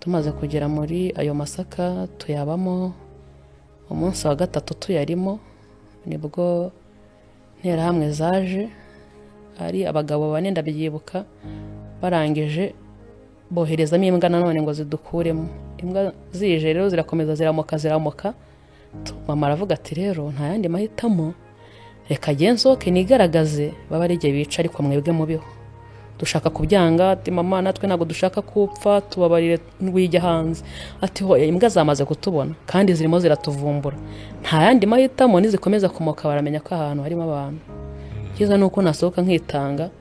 Tumaze kugera muri ayo masaka tuyabamo, umunsi wa gatatu tuyarimo nibwo Interahamwe zaje ari abagabo bane, ndabyibuka. Barangije boherezamo imbwa nanone ngo zidukuremo. Imbwa zije rero zirakomeza ziramoka ziramoka. Mama aravuga ati: "Rero nta yandi mahitamo, reka nsohoke nigaragaze, baba ari igihe bica, ariko mwebwe mubiho." Dushaka kubyanga, ati: "Mama, natwe ntabwo dushaka kupfa, tubabarire wijya hanze." Ati: "Hoya, imbwa zamaze kutubona kandi zirimo ziratuvumbura, nta yandi mahitamo, nizikomeza kumoka baramenya ko ahantu harimo abantu. Icyiza ni uko nasohoka nkitanga."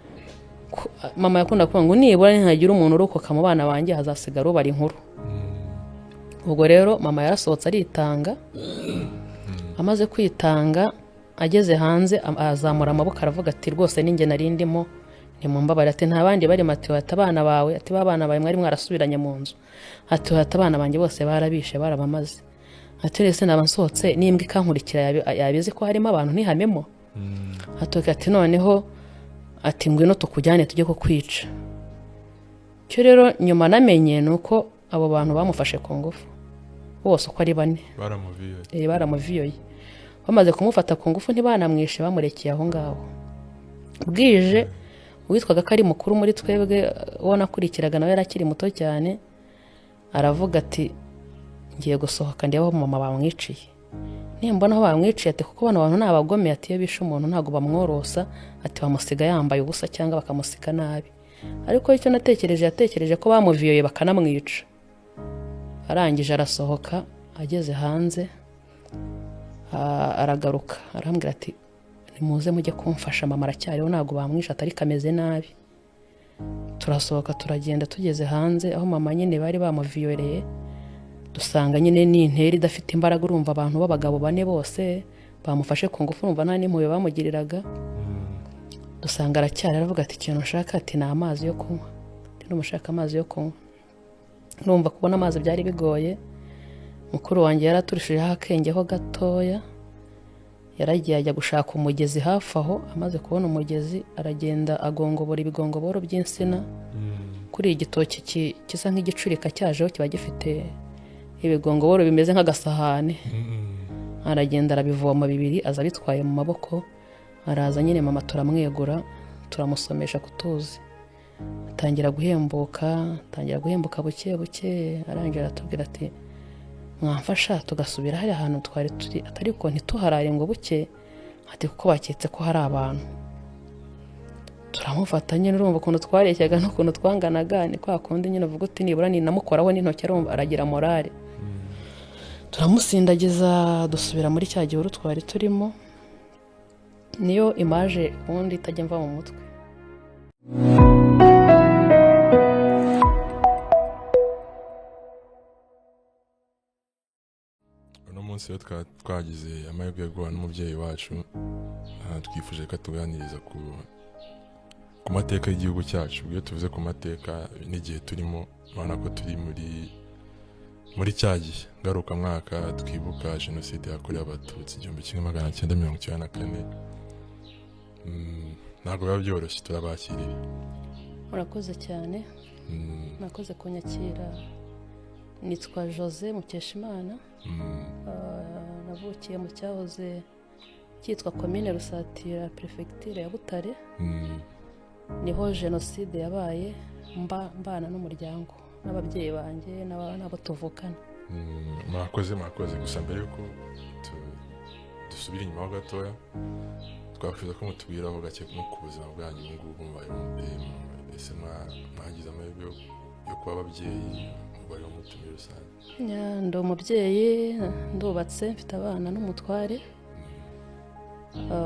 Mama yakunda kuvuga ngo: "Nibura nihagira umuntu urokoka mu bana banjye, hazasigara ubara inkuru." Ubwo rero mama yarasohotse aritanga. Amaze kwitanga, ageze hanze azamura amaboko aravuga ati: "Rwose ninjye nari ndimo, nimumbabare." Ati: "Nta bandi barimo?" Ati: "Ati abana bawe." Ati: "Ba bana bawe mwari mwarasubiranye mu nzu." Ati: "Ati abana banjye bose barabishe, barabamaze." Ati: "Ese naba nsohotse n'imbwa ikankurikira, yabizi ko harimo abantu ntihamemo?" Ati: "Okay." Ati: "Noneho," ati, "ngwino tukujyane tujye kukwica." Icyo rero nyuma namenye ni uko abo bantu bamufashe ku ngufu bose uko ari bane. Baramuviye? Baramuviyoye. Bamaze kumufata ku ngufu ntibanamwishe, bamurekeye aho ngaho. Bwije, uwitwaga ko ari mukuru muri twebwe, uwo nakurikiraga nawe yari akiri muto cyane, aravuga ati: "Ngiye gusohoka ndebe aho mama bamwiciye, nimbona aho bamwiciye." Ati: "Kuko bano bantu ni abagome." Ati: "Iyo bishe umuntu ntabwo bamworosa." Ati: "Bamusiga yambaye ubusa cyangwa bakamusiga nabi." Ariko icyo natekereje, yatekereje ko bamuviyoye bakanamwica. Arangije arasohoka, ageze hanze aragaruka arambwira ati: "Nimuze mujye kumfasha, mama aracyariho, ntabwo bamwishe, atari kameze nabi." Turasohoka turagenda, tugeze hanze aho mama nyine bari bamuviyoreye, dusanga nyine ni intera idafite imbaraga. Urumva abantu b'abagabo bane bose bamufashe ku ngufu, urumva nta n'impuhwe bamugiriraga. Dusanga aracyari, aravuga ati: "Ikintu nshaka," ati, "ni amazi yo kunywa." Ati: "Ndumva nshaka amazi yo kunywa." Urumva kubona amazi byari bigoye. Mukuru wanjye yaraturushijeho akengeho gatoya, yaragiye ajya gushaka umugezi hafi aho. Amaze kubona umugezi aragenda agongobora ibigongoboro by'insina. Kuri igitoki gisa nk'igicurika cyajeho kiba gifite ibigongoboro bimeze nk'agasahane. Aragenda arabivoma bibiri, aza abitwaye mu maboko, araza nyine mama turamwegura, turamusomesha ku tuzi, atangira guhembuka, atangira guhembuka buke buke. Arangira aratubwira ati: "Mwamfasha tugasubira hariya hantu twari turi, ariko ntituharare ngo buke," ati, "kuko baketse ko hari abantu." Turamufata nyine, urumva ukuntu twareshyaga n'ukuntu twanganaga, ni kwa kundi nyine uvuga uti: "Nibura ninamukoraho n'intoki arumva aragira morale." Turamusindagiza, dusubira muri cya gihuru twari turimo. Niyo image ubundi itajya mva mu mutwe. Uno munsi rero twaba twagize amahirwe yo guhura n'umubyeyi wacu. Twifuje ko atuganiriza ku mateka y'igihugu cyacu. Iyo tuvuze ku mateka n'igihe turimo, urabona ko turi muri cya gihe ngarukamwaka twibuka Jenoside yakorewe Abatutsi 1994. Ntabwo biba byoroshye, turabakiriye. Murakoze cyane. Murakoze kunyakira. Nitwa Jose Mukeshimana. Navukiye mu cyahoze cyitwa Komine Rusatira, Perefegitire ya Butare. Niho jenoside yabaye, mba mbana n'umuryango n'ababyeyi banjye n'abo tuvukana. Murakoze, murakoze. Gusa mbere yuko dusubira inyuma ho gatoya, twakwifuza ko mutubwiraho gake nko ku buzima bwanyu ubu ngubu mubayeho mute? Ese mwagize amahirwe yo kuba ababyeyi? Mubayeho mute muri rusange? Ndi umubyeyi, ndubatse, mfite abana n'umutware.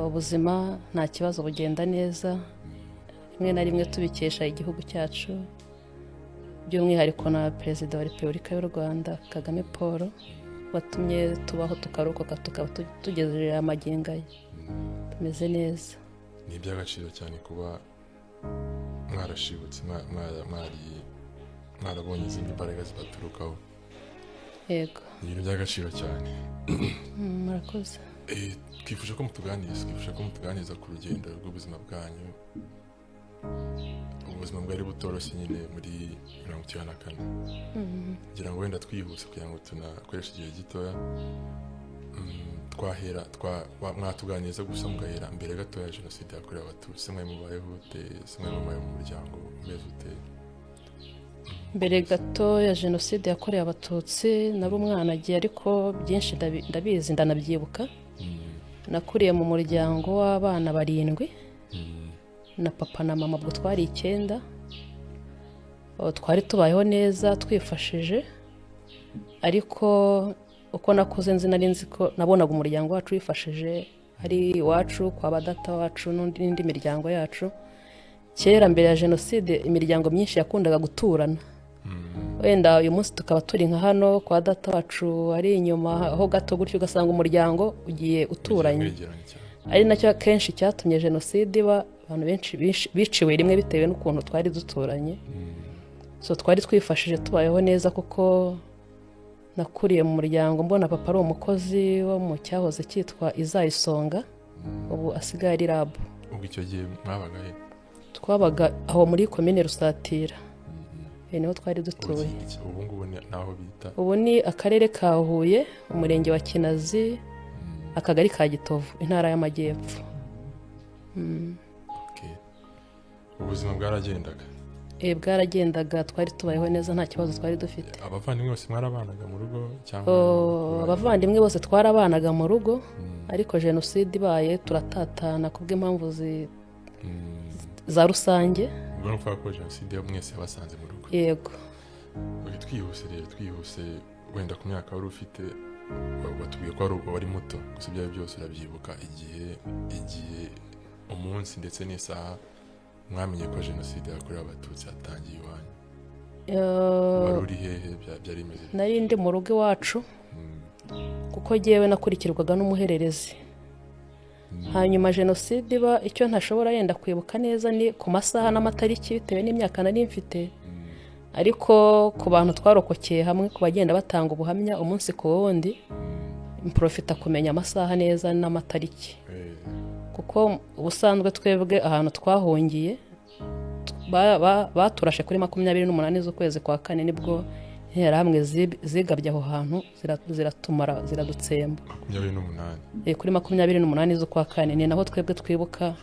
Ubuzima nta kibazo, bugenda neza, rimwe na rimwe tubikesha igihugu cyacu, by'umwihariko na Perezida wa Repubulika y'u Rwanda Kagame Paul, watumye tubaho tukarokoka, tukaba tugeze amagingo aya tumeze neza. Ni iby'agaciro cyane kuba mwarashibutse, mwarabonye izindi mbaraga zibaturukaho. Yego. Ni ibintu by'agaciro cyane. Murakoze. Twifuje ko mutuganiriza ku rugendo rw'ubuzima bwanyu. Ubu Ubuzima bwari butoroshye nyine muri 94. Ngira ngo wenda twihuse kugira ngo tunakoreshe igihe gitoya, twahera mwatuganiriza gusa mugahera mbere gatoya ya Jenoside yakorewe Abatutsi. Se mwari mubayeho ute? Se mwari mubaye mu muryango umeze ute? Mbere gato ya Jenoside yakorewe Abatutsi nari umwana agiye, ariko byinshi ndabizi, ndanabyibuka. Nakuriye mu muryango w'abana barindwi na papa na mama, ubwo twari icyenda. Twari tubayeho neza, twifashije, ariko uko nakuze nzi, nari nzi ko nabonaga umuryango wacu wifashije, ari iwacu kwa ba data wacu n'indi miryango yacu. Kera mbere ya Jenoside imiryango myinshi yakundaga guturana. Wenda uyu munsi tukaba turi nka hano kwa data wacu, ari inyuma aho gato gutyo, ugasanga umuryango ugiye uturanye. Mwegeranye cyane. Ari nacyo akenshi cyatumye Jenoside iba, abantu benshi biciwe rimwe bitewe n'ukuntu twari duturanye. So twari twifashije, tubayeho neza, kuko nakuriye mu muryango mbona papa ari umukozi wo mu cyahoze cyitwa Izayisonga, ubu asigaye ari RAB. Ubwo icyo gihe mwabaga he? Twabaga aho muri Komine Rusatira. Niho twari dutuye. Ubu ngubu ni naho bita? Ubu ni Akarere ka Huye, Umurenge wa Kinazi, Akagari ka Gitovu, Intara y'Amajyepfo. Okay. Ubuzima bwaragendaga? Bwaragendaga, twari tubayeho neza, nta kibazo twari dufite. Abavandimwe bose mwarabanaga mu rugo cyangwa? Oh, abavandimwe bose twarabanaga mu rugo, ariko Jenoside ibaye turatatana kubw'impamvu za rusange. Ubwo ni ukuvuga ko Jenoside mwese yabasanze mu rugo? Yego. Okay, twihuse rero, twihuse wenda ku myaka wari ufite, watubwiye ko wari muto, gusa ibyo ari byo byose urabyibuka igihe, umunsi ndetse n'isaha mwamenye ko Jenoside yakorewe Abatutsi yatangiye iwanyu. Wari uri hehe? Byari bimeze bite? Nari ndi mu rugo iwacu, kuko jyewe nakurikirwaga n'umuhererezi. Hanyuma Jenoside iba, icyo ntashobora yenda kwibuka neza ni ku masaha n'amatariki bitewe n'imyaka nari mfite, ariko ku bantu twarokokeye hamwe, ku bagenda batanga ubuhamya umunsi ku wundi, mprofita kumenya amasaha neza n'amatariki, kuko ubusanzwe twebwe ahantu twahungiye baturashe kuri 28 z'ukwezi kwa kane, nibwo Interahamwe zigabye aho hantu, ziratumara, ziradutsemba. 28? Kuri 28 z'ukwa kane, ni naho twebwe twibuka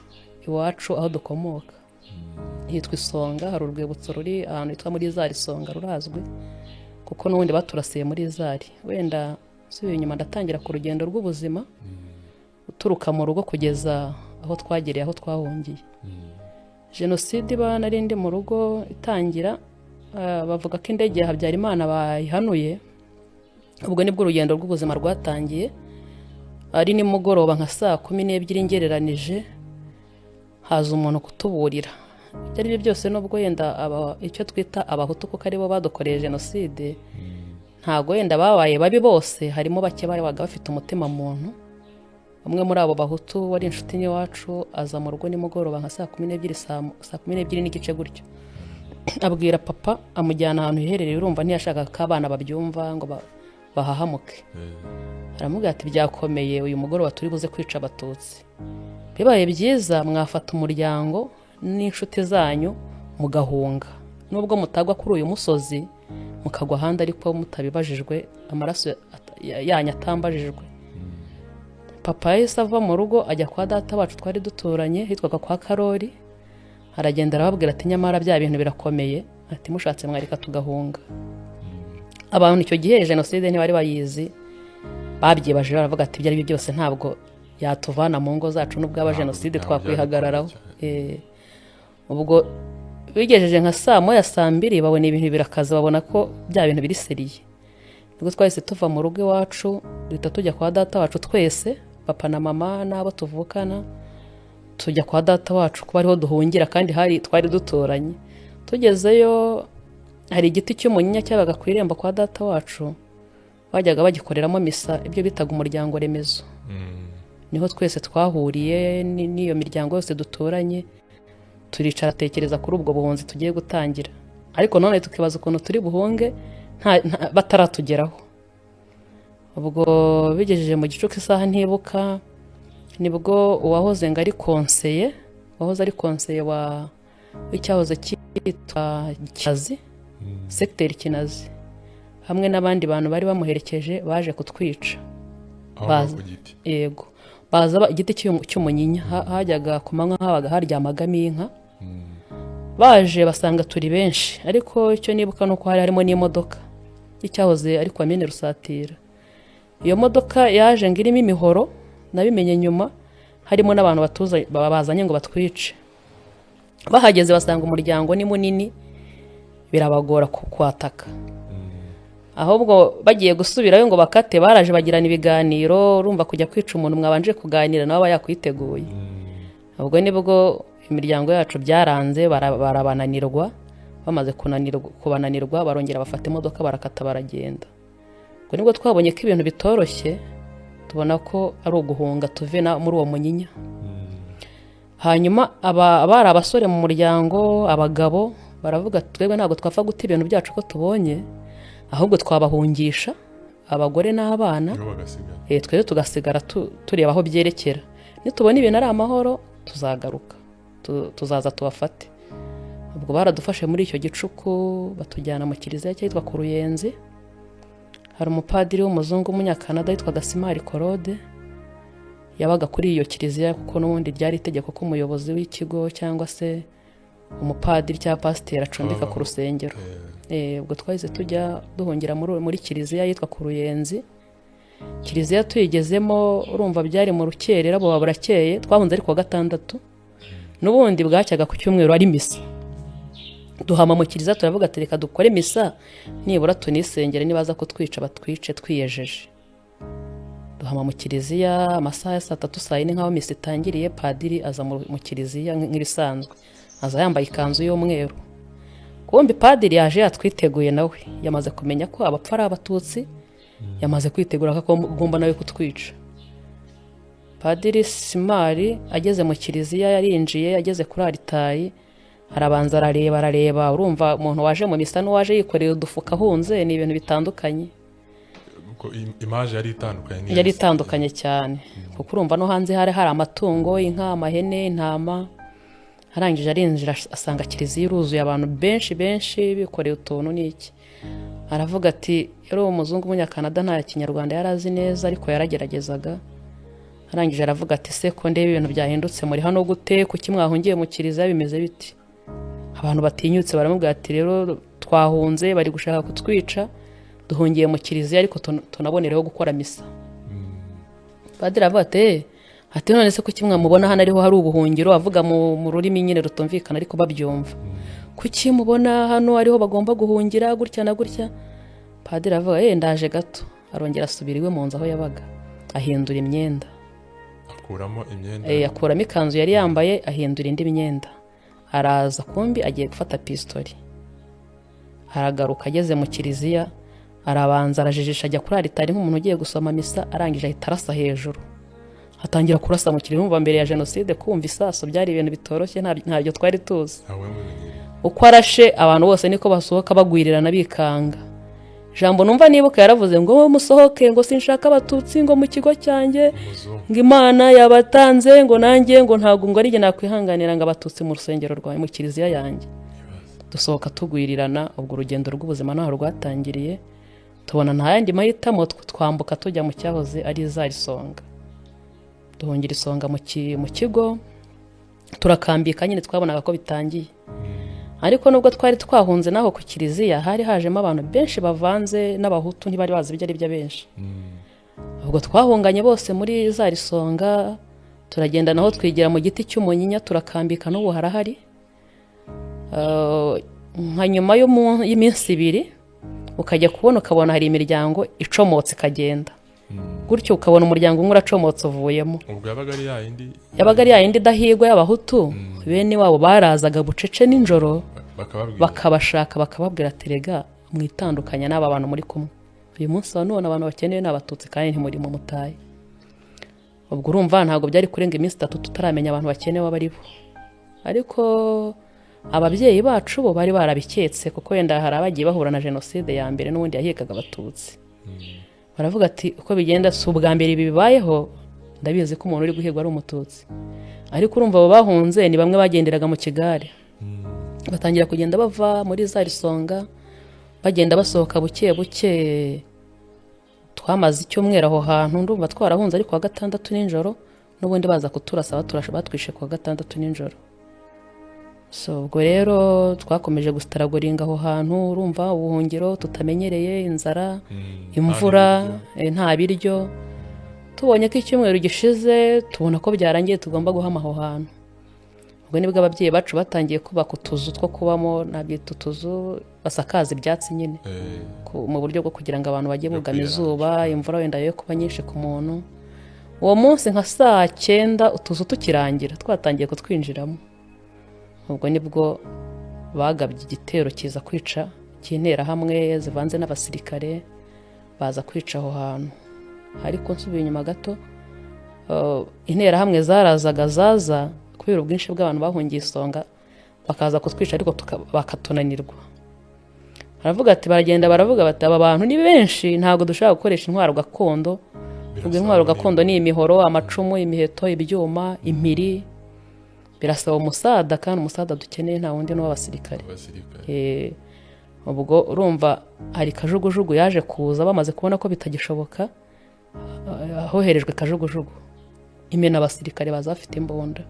iwacu aho dukomoka hitwa Isonga. Hari urwibutso ruri ahantu hitwa muri Izari Isonga, rurazwi, kuko n'ubundi baturasiye muri Izari. Wenda nsubiye inyuma, ndatangira ku rugendo rw'ubuzima uturuka mu rugo kugeza aho twagereye, aho twahungiye. Jenoside iba nari ndi mu rugo itangira, bavuga ko indege ya Habyarimana bayihanuye. Ubwo nibwo urugendo rw'ubuzima rwatangiye. Ari nimugoroba nka saa 12 ngereranije, haza umuntu kutuburira. Ibyo ari byo byose, nubwo wenda icyo twita Abahutu, kuko aribo badukoreye Jenoside, ntabwo wenda babaye babi bose, harimo bake babaga bafite umutima muntu. Umwe muri abo Bahutu wari inshuti n'iwacu aza mu rugo nimugoroba nka saa 12, saa 12 n'igice gutyo, abwira papa, amujyana ahantu hiherereye. Urumva ntiyashakaga ko abana babyumva ngo bahahamuke. Aramubwira ati: "Byakomeye, uyu mugoroba turi buze kwica Abatutsi. Bibaye byiza mwafata umuryango n'inshuti zanyu mugahunga, nubwo mutagwa kuri uyu musozi mukagwa ahandi, ariko mutabibajijwe, amaraso yanyu atambajijwe." Papa yahise ava mu rugo ajya kwa data wacu twari duturanye, hitwaga kwa Karori. Aragenda arababwira ati: "Nyamara bya bintu birakomeye," ati: "mushatse mwareka tugahunga." Abantu icyo gihe Jenoside ntibari bayizi, babyibajije baravuga ati: "Ibyo ari byo byose ntabwo yatuvana mu ngo zacu, nubwo aba Ntabwo Jenoside ntabwo twakwihagararaho." byari. Ubwo bigejeje nka saa 1, saa 2, babona ibintu birakaze, babona ko bya bintu biri sérieux. Nibwo twahise tuva mu rugo iwacu, duhita tujya kwa data wacu twese, papa na mama n'abo tuvukana, tujya kwa data wacu kuba ariho duhungira, kandi hari twari duturanye. Tugezeyo, hari igiti cy'umunyinya cyabaga ku irembo kwa data wacu, bajyaga bagikoreramo misa, ibyo bitaga umuryango remezo. Niho twese twahuriye n'iyo miryango yose duturanye, turicara tekereza kuri ubwo buhunzi tugiye gutangira, ariko none tukibaza ukuntu turi buhunge bataratugeraho. Ubwo bigejeje mu gicuku, isaha ntibuka, nibwo uwahoze ngo ari konseye, wahoze ari konseye wa w'icyahoze Ahitwa Kinazi, segiteri Kinazi, hamwe n'abandi bantu bari bamuherekeje baje kutwica. Aho Baza. ku giti? Yego, baza igiti cy'umunyinya. Hajyaga ku manywa habaga haryamagamo inka. Baje basanga turi benshi, ariko icyo nibuka ni uko hari harimo n'imodoka y'icyahoze ari komine Rusatira. Iyo modoka yaje ngo irimo imihoro, nabimenye nyuma, harimo n'abantu batuza bazanye ngo batwice. Bahageze basanga umuryango ni munini, birabagora kwataka. Ahubwo bagiye gusubirayo ngo bakate, baraje bagirana ibiganiro. Urumva kujya kwica umuntu mwabanje kuganira nawe aba yakwiteguye. Ubwo nibwo imiryango yacu byaranze, barabananirwa. Bamaze kubananirwa, barongera bafata imodoka, barakata, baragenda. Ubwo nibwo twabonye ko ibintu bitoroshye, tubona ko ari uguhunga tuve muri uwo munyinya. Hanyuma abari abasore mu muryango, abagabo, baravuga ati, "Twebwe ntabwo twapfa guta ibintu byacu uko tubonye, ahubwo twabahungisha abagore n'abana." Nibo bagasigara. Twebwe tugasigara tureba aho byerekera. Nitubona ibintu ari amahoro tuzagaruka, tuzaza tubafate. Ubwo baradufashe muri icyo gicuku, batujyana mu kiliziya cyitwa ku Ruyenzi. Hari umupadiri w'umuzungu w'umunyakanada witwaga Simari Korode, yabaga kuri iyo kiliziya, kuko n'ubundi ryari itegeko ko umuyobozi w'ikigo cyangwa se umupadiri cyangwa pasiteri acumbika ku rusengero. Ubwo twahise tujya duhungira muri kiliziya yitwa ku Ruyenzi. Kiliziya tuyigezemo, urumva byari mu rukerera, buba burakeye. Twahunze ari kuwa gatandatu, n'ubundi bwacyaga ku cyumweru ari misa. Duhama mu kiliziya, turavuga ati, "Reka dukore misa nibura tunisengere, nibaza kutwica batwice twiyejeje." Duhama mu kiliziya, amasaha ya saa 3, saa 4, nk'aho misa itangiriye, padiri aza mu kiliziya nk'ibisanzwe, aza yambaye ikanzu y'umweru. Kumbi padiri yaje yatwiteguye, nawe yamaze kumenya ko abapfa ari abatutsi, yamaze kwitegura ko agomba nawe kutwica. Padiri Simari ageze mu kiliziya, yarinjiye, ageze kuri aritari arabanza arareba, arareba. Urumva umuntu waje mu misa n'uwaje yikoreye udufuka ahunze ni ibintu bitandukanye. Kuko image yari itandukanye n'iya Yari misa. itandukanye cyane, kuko urumva no hanze hari hari amatungo, inka, amahene, intama. Arangije arinjira, asanga kiliziya iruzuye, abantu benshi benshi bikoreye utuntu n'iki. Aravuga ati, yari umuzungu w'umunyakanada, nta kinyarwanda yari azi neza ariko yarageragezaga. Arangije aravuga ati, "Se ko ndeba ibintu byahindutse, muri hano gute? Kuki mwahungiye mu kiliziya? Bimeze biti?" Abantu batinyutse baramubwira ati, "Rero twahunze, bari gushaka kutwica, duhungiye mu kiliziya, ariko tunabonereho gukora misa." Padiri aravuga ati, "Eh," ati, "none se kuki mwamubona hano ariho hari ubuhungiro?" Avuga mu rurimi nyine rutumvikana ariko babyumva. "Kuki mubona hano ariho bagomba guhungira gutya na gutya?" Padiri aravuga, "Eh, ndaje gato." Arongera asubira iwe mu nzu aho yabaga, ahindura imyenda. Akuramo imyenda. Akuramo ikanzu yari yambaye, ahindura indi myenda, araza. Kumbi agiye gufata pistori. Aragaruka, ageze mu kiliziya arabanza arajijisha, ajya kuri aritari nk'umuntu ugiye gusoma misa. Arangije ahita arasa hejuru, atangira kurasa mu kiliziya. Umva, mbere ya jenoside kumva isaso byari ibintu bitoroshye, ntabyo twari tuzi. Ntawe mumenyereye. Uko arashe, abantu bose niko basohoka bagwirirana, bikanga. Ijambo numva nibuka yaravuze ngo, "Musohoke," ngo, "sinshaka abatutsi," ngo, "mu kigo cyanjye." Umuzungu. Ngo, "Imana yabatanze," ngo, "nanjye," ngo, "ntabwo," ngo, "ari jye nakwihanganira," ngo, "abatutsi mu rusengero rwawe, mu kiliziya yanjye." Ibaze. Dusohoka tugwirirana. Ubwo urugendo rw'ubuzima ntaho rwatangiriye. Tubona nta yandi mahitamo, twambuka tujya mu cyahoze ari za Isonga, duhungira Isonga mu kigo, turakambika nyine. Twabonaga ko bitangiye, ariko nubwo twari twahunze, naho ku kiliziya hari hajemo abantu benshi bavanze n'abahutu, ntibari bazi ibyo ari byo benshi. Ubwo twahunganye bose muri za Risonga, turagenda naho twigira mu giti cy'umunyinya, turakambika, n'ubu harahari. Nka nyuma y'iminsi 2 ukajya kubona ukabona hari imiryango icomotse ikagenda gutyo, ukabona umuryango umwe uracomotse uvuyemo. Ubwo yabaga ari ya yindi? Yabaga ari ya yindi idahigwa y'abahutu. Bene wabo barazaga bucece nijoro, bakababwira, bakabashaka, bakababwira ati, "Rega mwitandukanya n'aba bantu muri kumwe. Uyu munsi wa none abantu bakeneye ni abatutsi kandi ntimurimo mutaye." Ubwo urumva ntabwo byari kurenga iminsi 3 tutaramenya abantu bakenewe abo ari bo. Ariko ababyeyi bacu bo bari barabiketse, kuko wenda hari abagiye bahura na jenoside ya mbere n'ubundi yahigaga abatutsi. Baravuga ati, "Uko bigenda si ubwa mbere ibi bibayeho, ndabizi ko umuntu uri guhigwa ari umututsi." Ariko urumva abo bahunze ni bamwe bagenderaga mu kigare. Batangira kugenda bava muri za Isonga, bagenda basohoka buke buke. Twamaze icyumweru aho hantu, ndumva twarahunze ariko wa gatandatu nijoro n'ubundi baza kuturasa, baturashe, batwishe ku wa gatandatu nijoro. So ubwo rero twakomeje gustrugglinga aho hantu, urumva ubuhungiro tutamenyereye, inzara, imvura, nta biryo. Tubonye ko icyumweru gishize, tubona ko byarangiye, tugomba guhama aho hantu. Ubwo nibwo ababyeyi bacu batangiye kubaka utuzu two kubamo, nabyita utuzu basakaza ibyatsi nyine, mu buryo bwo kugira ngo abantu bajye Byo bugama kwiranja. izuba, imvura wenda yo kuba nyinshi ku muntu. Uwo munsi nka saa 9 utuzu tukirangira, twatangiye kutwinjiramo, ubwo nibwo bagabye igitero kiza kwica cy'interahamwe zivanze n'abasirikare, baza kwica aho hantu. Ariko nsubiye inyuma gato, interahamwe zarazaga, zaza kubera ubwinshi bw'abantu bahungiye Isonga, bakaza kutwica ariko bakatunanirwa. Baravuga ati, baragenda baravuga bati: "Aba bantu ni benshi, ntabwo dushobora gukoresha intwaro gakondo." Ubwo intwaro gakondo ni imihoro, amacumu, imiheto, ibyuma, impiri. Birasaba umusada, kandi umusada dukeneye nta wundi n'uw'abasirikare. Abasirikare. Ubwo urumva hari kajugujugu yaje kuza bamaze kubona ko bitagishoboka, hoherejwe kajugujugu imena abasirikare baza bafite imbunda.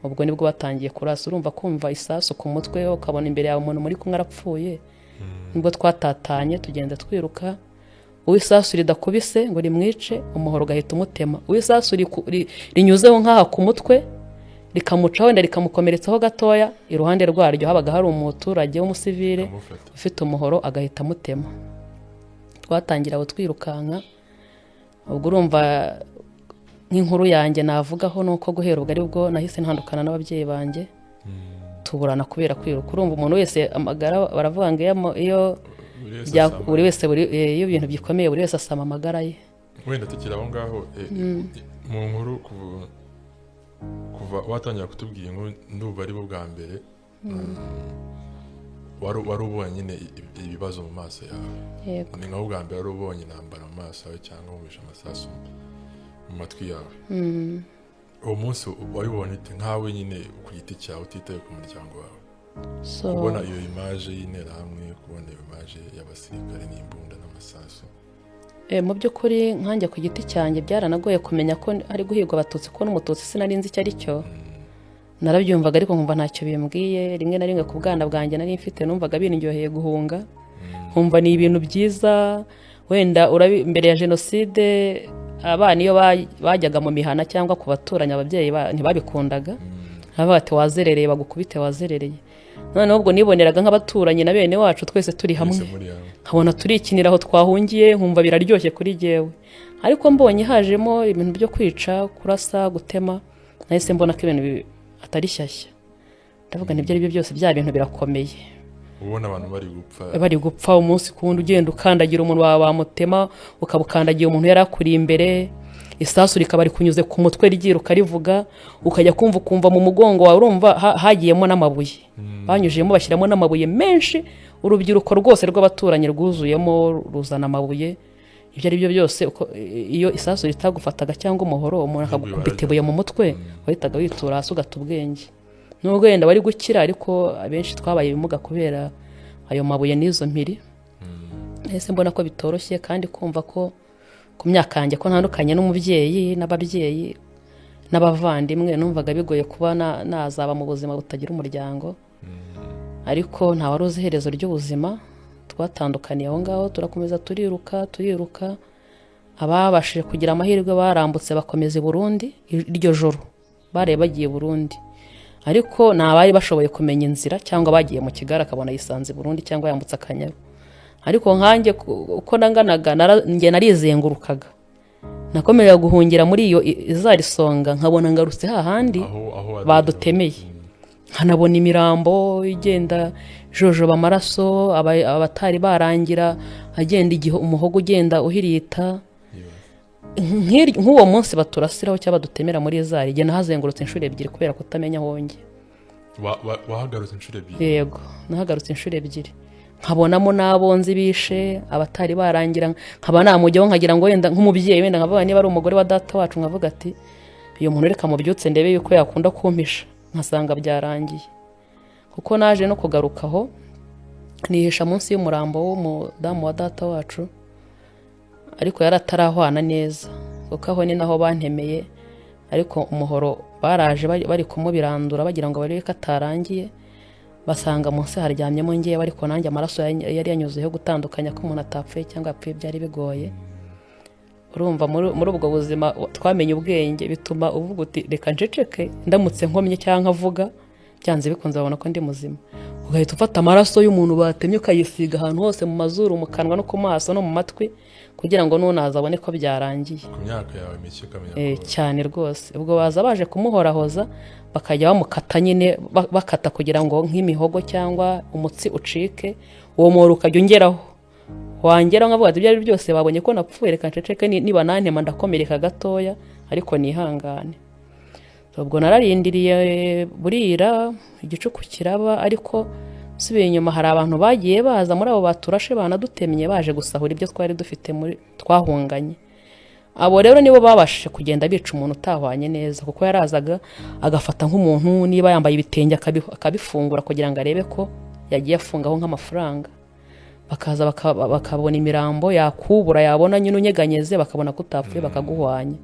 Ubwo nibwo batangiye kurasa. Urumva kumva isasu ku mutwe, ukabona imbere yawe umuntu muri kumwe arapfuye, nibwo twatatanye tugenda twiruka. Uw'isasu ridakubise ngo rimwice, umuhoro ugahita umutema. Uw'isasu rinyuzeho nk'aha ku mutwe rikamuca, wenda rikamukomeretsaho gatoya, iruhande rwaryo habaga hari umuturage w'umusivile amufata ufite umuhoro, agahita amutema. Twatangira aho twirukanka. Ubwo urumva nk'inkuru yanjye navugaho ni uko guhera ubwo aribwo nahise ntandukana n'ababyeyi banjye, tuburana kubera kwiruka. Urumva umuntu wese amagara, baravuga ngo iyo buri wese asama. Buri wese iyo ibintu bikomeye, buri wese asama amagara ye. Wenda tukiri aho ngaho, mu nkuru kuva watangira kutubwira inkuru, ndumva ari bo bwa mbere wari ubonye nyine ibibazo mu maso yawe. Yego. Ni nkaho bwa mbere wari ubonye intambara mu maso yawe cyangwa wumvishe amasasu mu matwi yawe. Uwo munsi wabibonye ute nkawe nyine ku giti cyawe, utitaye ku muryango wawe? So kubona iyo image y'interahamwe, kubona iyo image y'abasirikare n'imbunda n'amasasu. Mu by'ukuri nkanjye ku giti cyanjye byaranagoye kumenya ko ari guhigwa Abatutsi, ko n'Umututsi sinari nzi icyo ari cyo. Narabyumvaga ariko nkumva ntacyo bimbwiye. Rimwe na rimwe ku bwana bwanjye nari mfite, numvaga bindyoheye guhunga, nkumva ni ibintu byiza. Wenda mbere ya jenoside abana iyo bajyaga mu mihana cyangwa ku baturanyi, ababyeyi ntibabikundaga. Baravuga bati: "Wazerereye, bagukubite, wazerereye." Noneho ubwo niboneraga nk'abaturanyi na bene wacu twese turi hamwe, Mwese muri hamwe, nkabona turikinira aho twahungiye, nkumva biraryoshye kuri jyewe. Ariko mbonye hajemo ibintu byo kwica, kurasa, gutema, nahise mbona ko ibintu atari shyashya. Ndavuga nibyo ari byo byose, bya bintu birakomeye. Ubona abantu bari gupfa. Bari gupfa umunsi ku wundi, ugenda ukandagira umuntu wawe wamutema, ukaba ukandagiye umuntu yari akuri imbere, isasu rikaba rikunyuze ku mutwe ryiruka rivuga, ukajya kumva ukumva mu mugongo wawe. Urumva hagiyemo n'amabuye, banyujijemo bashyiramo n'amabuye menshi. Urubyiruko rwose rw'abaturanyi rwuzuyemo ruzana amabuye. Ibyo ari byo byose, uko iyo isasu ritagufataga cyangwa umuhoro, umuntu akagukubita ibuye mu mutwe, wahitaga witura hasi ugata ubwenge. Nubwo wenda wari gukira, ariko abenshi twabaye ibimuga kubera ayo mabuye n'izo mpiri. Ese mbona ko bitoroshye, kandi kumva ko ku myaka yanjye ko ntandukanye n'umubyeyi n'ababyeyi n'abavandimwe, numvaga bigoye kuba nazaba mu buzima butagira umuryango. Ariko nta wari uzi iherezo ry'ubuzima. Twatandukaniye aho ngaho, turakomeza turiruka, turiruka. Ababashije kugira amahirwe barambutse bakomeza i Burundi. Iryo joro baraye bagiye i Burundi, ariko ni abari bashoboye kumenya inzira cyangwa bagiye mu kigare, akabona yisanze i Burundi cyangwa yambutse Akanyaru. Ariko nkanjye uko nanganaga, njye narizengurukaga, nakomeje guhungira muri iyo izarisonga, nkabona ngarutse hahandi aho badutemeye, nkanabona imirambo igenda jojoba amaraso, abatari barangira agenda igihe umuhogo ugenda uhirita. Nk'uwo munsi baturasiraho cyangwa badutemera muri zari, igihe nahazengurutse inshuro ebyiri kubera kutamenya aho njya. Wahagarutse inshuro ebyiri? Yego, nahagarutse inshuro ebyiri, nkabonamo n'abo nzi bishe, abatari barangira, nkaba namujyaho nkagira ngo wenda nk'umubyeyi, wenda nkavuga niba ari umugore wa data wacu, nkavuga ati: "Uyu muntu reka mubyutse ndebe yuko yakunda kumpisha," nkasanga byarangiye. Kuko Kuko naje no kugaruka aho nihisha munsi y'umurambo w'umudamu wa data wacu, ariko yari atarahwana neza, kuko aho ni naho bantemeye. Ariko umuhoro baraje bari kumubirandura bagira ngo barebe ko atarangiye, basanga munsi haryamyemo ngewe, ariko nanjye amaraso yari yanyuzeho. Gutandukanya ko umuntu atapfuye cyangwa yapfuye byari bigoye. Urumva muri ubwo buzima twamenye ubwenge, bituma uvuga uti: "Reka nceceke, ndamutse nkomye cyangwa nkavuga, byanze bikunze babona ko ndi muzima." Ugahita ufata amaraso y'umuntu batemye, ukayisiga ahantu hose, mu mazuru, mu kanwa no ku maso no mu matwi, kugira ngo nunaza abone ko byarangiye. Ku myaka yawe mike ukamenya ko Cyane rwose. Ubwo baza baje kumuhorahoza, bakajya bamukata nyine, bakata kugira ngo nk'imihogo cyangwa umutsi ucike, uwo muhoro ukajya ungeraho, wangeraho nkavuga ati: "Ibyo ari byo byose babonye ko napfuye, reka nceceke, niba nantema ndakomereka gatoya, ariko nihangane." Ubwo nararindiriye, burira, igicuku kiraba. Ariko nsubiye inyuma, hari abantu bagiye baza muri abo baturashe banadutemye, baje gusahura ibyo twari dufite muri twahunganye. Abo rero nibo babashije kugenda bica umuntu utahwanye neza, kuko yarazaga agafata nk'umuntu niba yambaye ibitenge akabifungura kugira ngo arebe ko yagiye afungaho nk'amafaranga. Bakaza bakabona imirambo, yakubura, yabona nyine unyeganyeze, bakabona ko utapfuye, bakaguhwanya.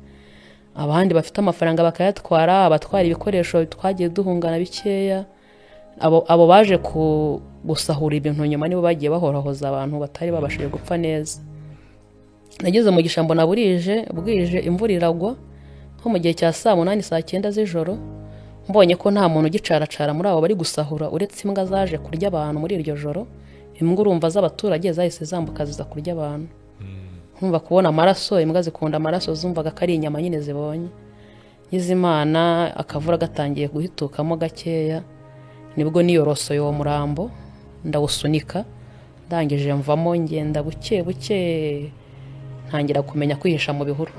Abandi bafite amafaranga bakayatwara, abatwara ibikoresho twagiye duhungana bikeya. Abo baje gusahura ibintu nyuma nibo bagiye bahorahoza abantu batari babashije gupfa neza. Nageze mu gishambo na burije bwije, imvura iragwa nko mu gihe cya saa 8, saa 9 z'ijoro. Mbonye ko nta muntu ugicaracara muri abo bari gusahura, uretse imbwa zaje kurya abantu muri iryo joro. Imbwa, urumva, z'abaturage zahise zambuka ziza kurya abantu. Nkumva kubona amaraso, imbwa zikunda amaraso, zumvaga ko ari inyama nyine zibonye. Ngize Imana, akavura gatangiye guhitukamo gakeya, nibwo niyorosoye uwo murambo ndawusunika. Ndangije mvamo, ngenda buke buke, ntangira kumenya kwihisha mu bihuru.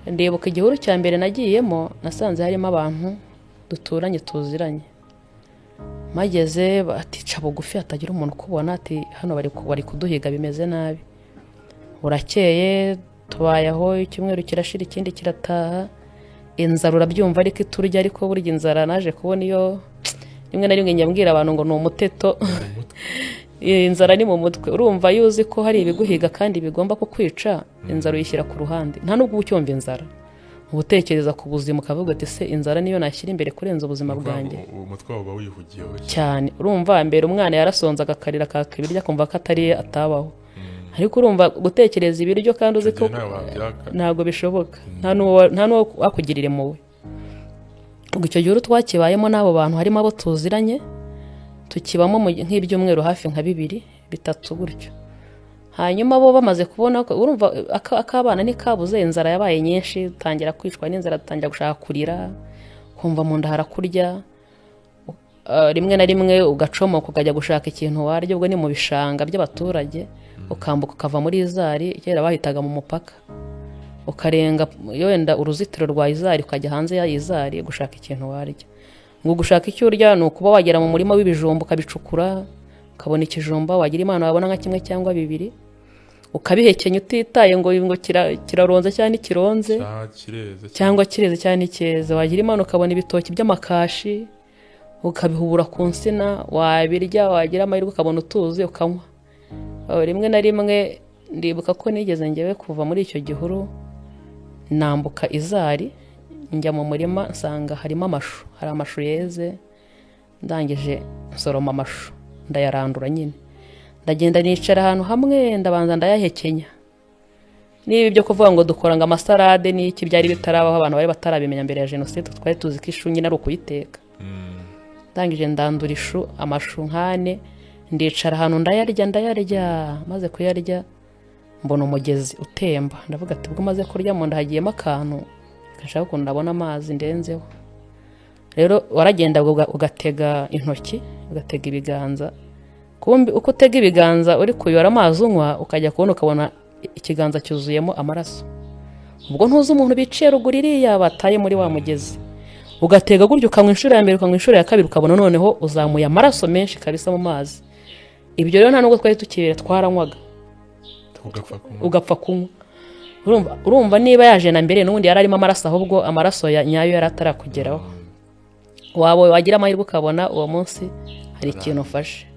Ndibuka igihuru cya mbere nagiyemo, nasanze harimo abantu duturanye, tuziranye. Mageze bati: "Ca bugufi hatagira umuntu ukubona," ati: "Hano bari kuduhiga, bimeze nabi." Burakeye, tubaye aho, icyumweru kirashira, ikindi kirataha. Inzara urabyumva, ariko iturya. Ariko burya inzara naje kubona iyo rimwe na rimwe njya mbwira abantu ngo ni umuteto. Inzara ni mu mutwe. Urumva, iyo uzi ko hari ibiguhiga kandi bigomba kukwica, inzara uyishyira ku ruhande, nta nubwo uba ucyumva inzara. Uba utekereza ku buzima, ukavuga ati: "Se inzara niyo nashyira imbere kurenza ubuzima bwanjye?" Umutwe wawe uba wihugiyeho. Cyane. Urumva, mbere umwana yarasonzaga, akarira, akaka ibiryo, akumva ko atariye atabaho. Ariko urumva, gutekereza ibiryo kandi uzi ko Icyo gihe nawe wabyaka. Ntabwo bishoboka, nta n'uwo wakugirira impuhwe. Ubwo icyo gihuru twakibayemo n'abo bantu, harimo abo tuziranye, tukibamo nk'ibyumweru hafi nka bibiri, bitatu gutyo. Hanyuma bo bamaze kubona ko, urumva, ak'abana ntikabuze, inzara yabaye nyinshi, dutangira kwicwa n'inzara, dutangira gushaka kurira, kumva mu nda harakurya. Rimwe na rimwe ugacomoka ukajya gushaka ikintu warya. Ubwo ni mu bishanga by'abaturage, ukambuka ukava muri Izari, kera bahitaga mu mupaka, ukarenga wenda uruzitiro rwa Izari, ukajya hanze ya Izari gushaka ikintu warya. Ngo gushaka icyo urya ni ukuba wagera mu murima w'ibijumba, ukabicukura, ukabona ikijumba, wagira Imana wabona nka kimwe cyangwa bibiri, ukabihekenya utitaye ngo kiraronze cyangwa ntikironze. Cyangwa kireze. Cyangwa kireze cyangwa nticyeze. Wagira Imana ukabona ibitoki by'amakashi, ukabihubura ku nsina, wabirya, wagira amahirwe ukabona utuzi ukanywa. Rimwe na rimwe ndibuka ko nigeze ngewe kuva muri icyo gihuru, nambuka Izari, njya mu murima, nsanga harimo amashu, hari amashu yeze. Ndangije nsoroma amashu, ndayarandura nyine, ndagenda nicara ahantu hamwe, ndabanza ndayahekenya. Niba ibyo kuvuga ngo dukora ngo amasarade n'iki byari bitarabaho, abantu bari batarabimenya mbere ya jenoside, twari tuzi ko ishu nyine ari ukuyiteka. Ndangije ndandura ishu, amashu nkane, ndicara ahantu ndayarya, ndayarya. Maze kuyarya, mbona umugezi utemba, ndavuga ati: "Ubwo maze kurya, mu nda hagiyemo akantu, reka nshake ukuntu ndabona amazi ndenzeho." Rero waragenda ugatega intoki, ugatega ibiganza. Kumbi uko utega ibiganza uri kuyora amazi unywa, ukajya kubona ukabona ikiganza cyuzuyemo amaraso. Ubwo ntuzi umuntu biciye ruguru iriya bataye muri wa mugezi. Ugatega gutyo, ukanywa inshuro ya mbere, ukanywa inshuro ya kabiri, ukabona noneho uzamuye amaraso menshi kabisa mu mazi. Ibyo rero nta nubwo twari tukibera, twaranywaga. Ugapfa kunywa. Ugapfa kunywa. Urumva niba yaje na mbere n'ubundi yari arimo amaraso, ahubwo amaraso ya nyayo yari atarakugeraho. Waba wagira amahirwe ukabona uwo munsi hari ikintu ufashe.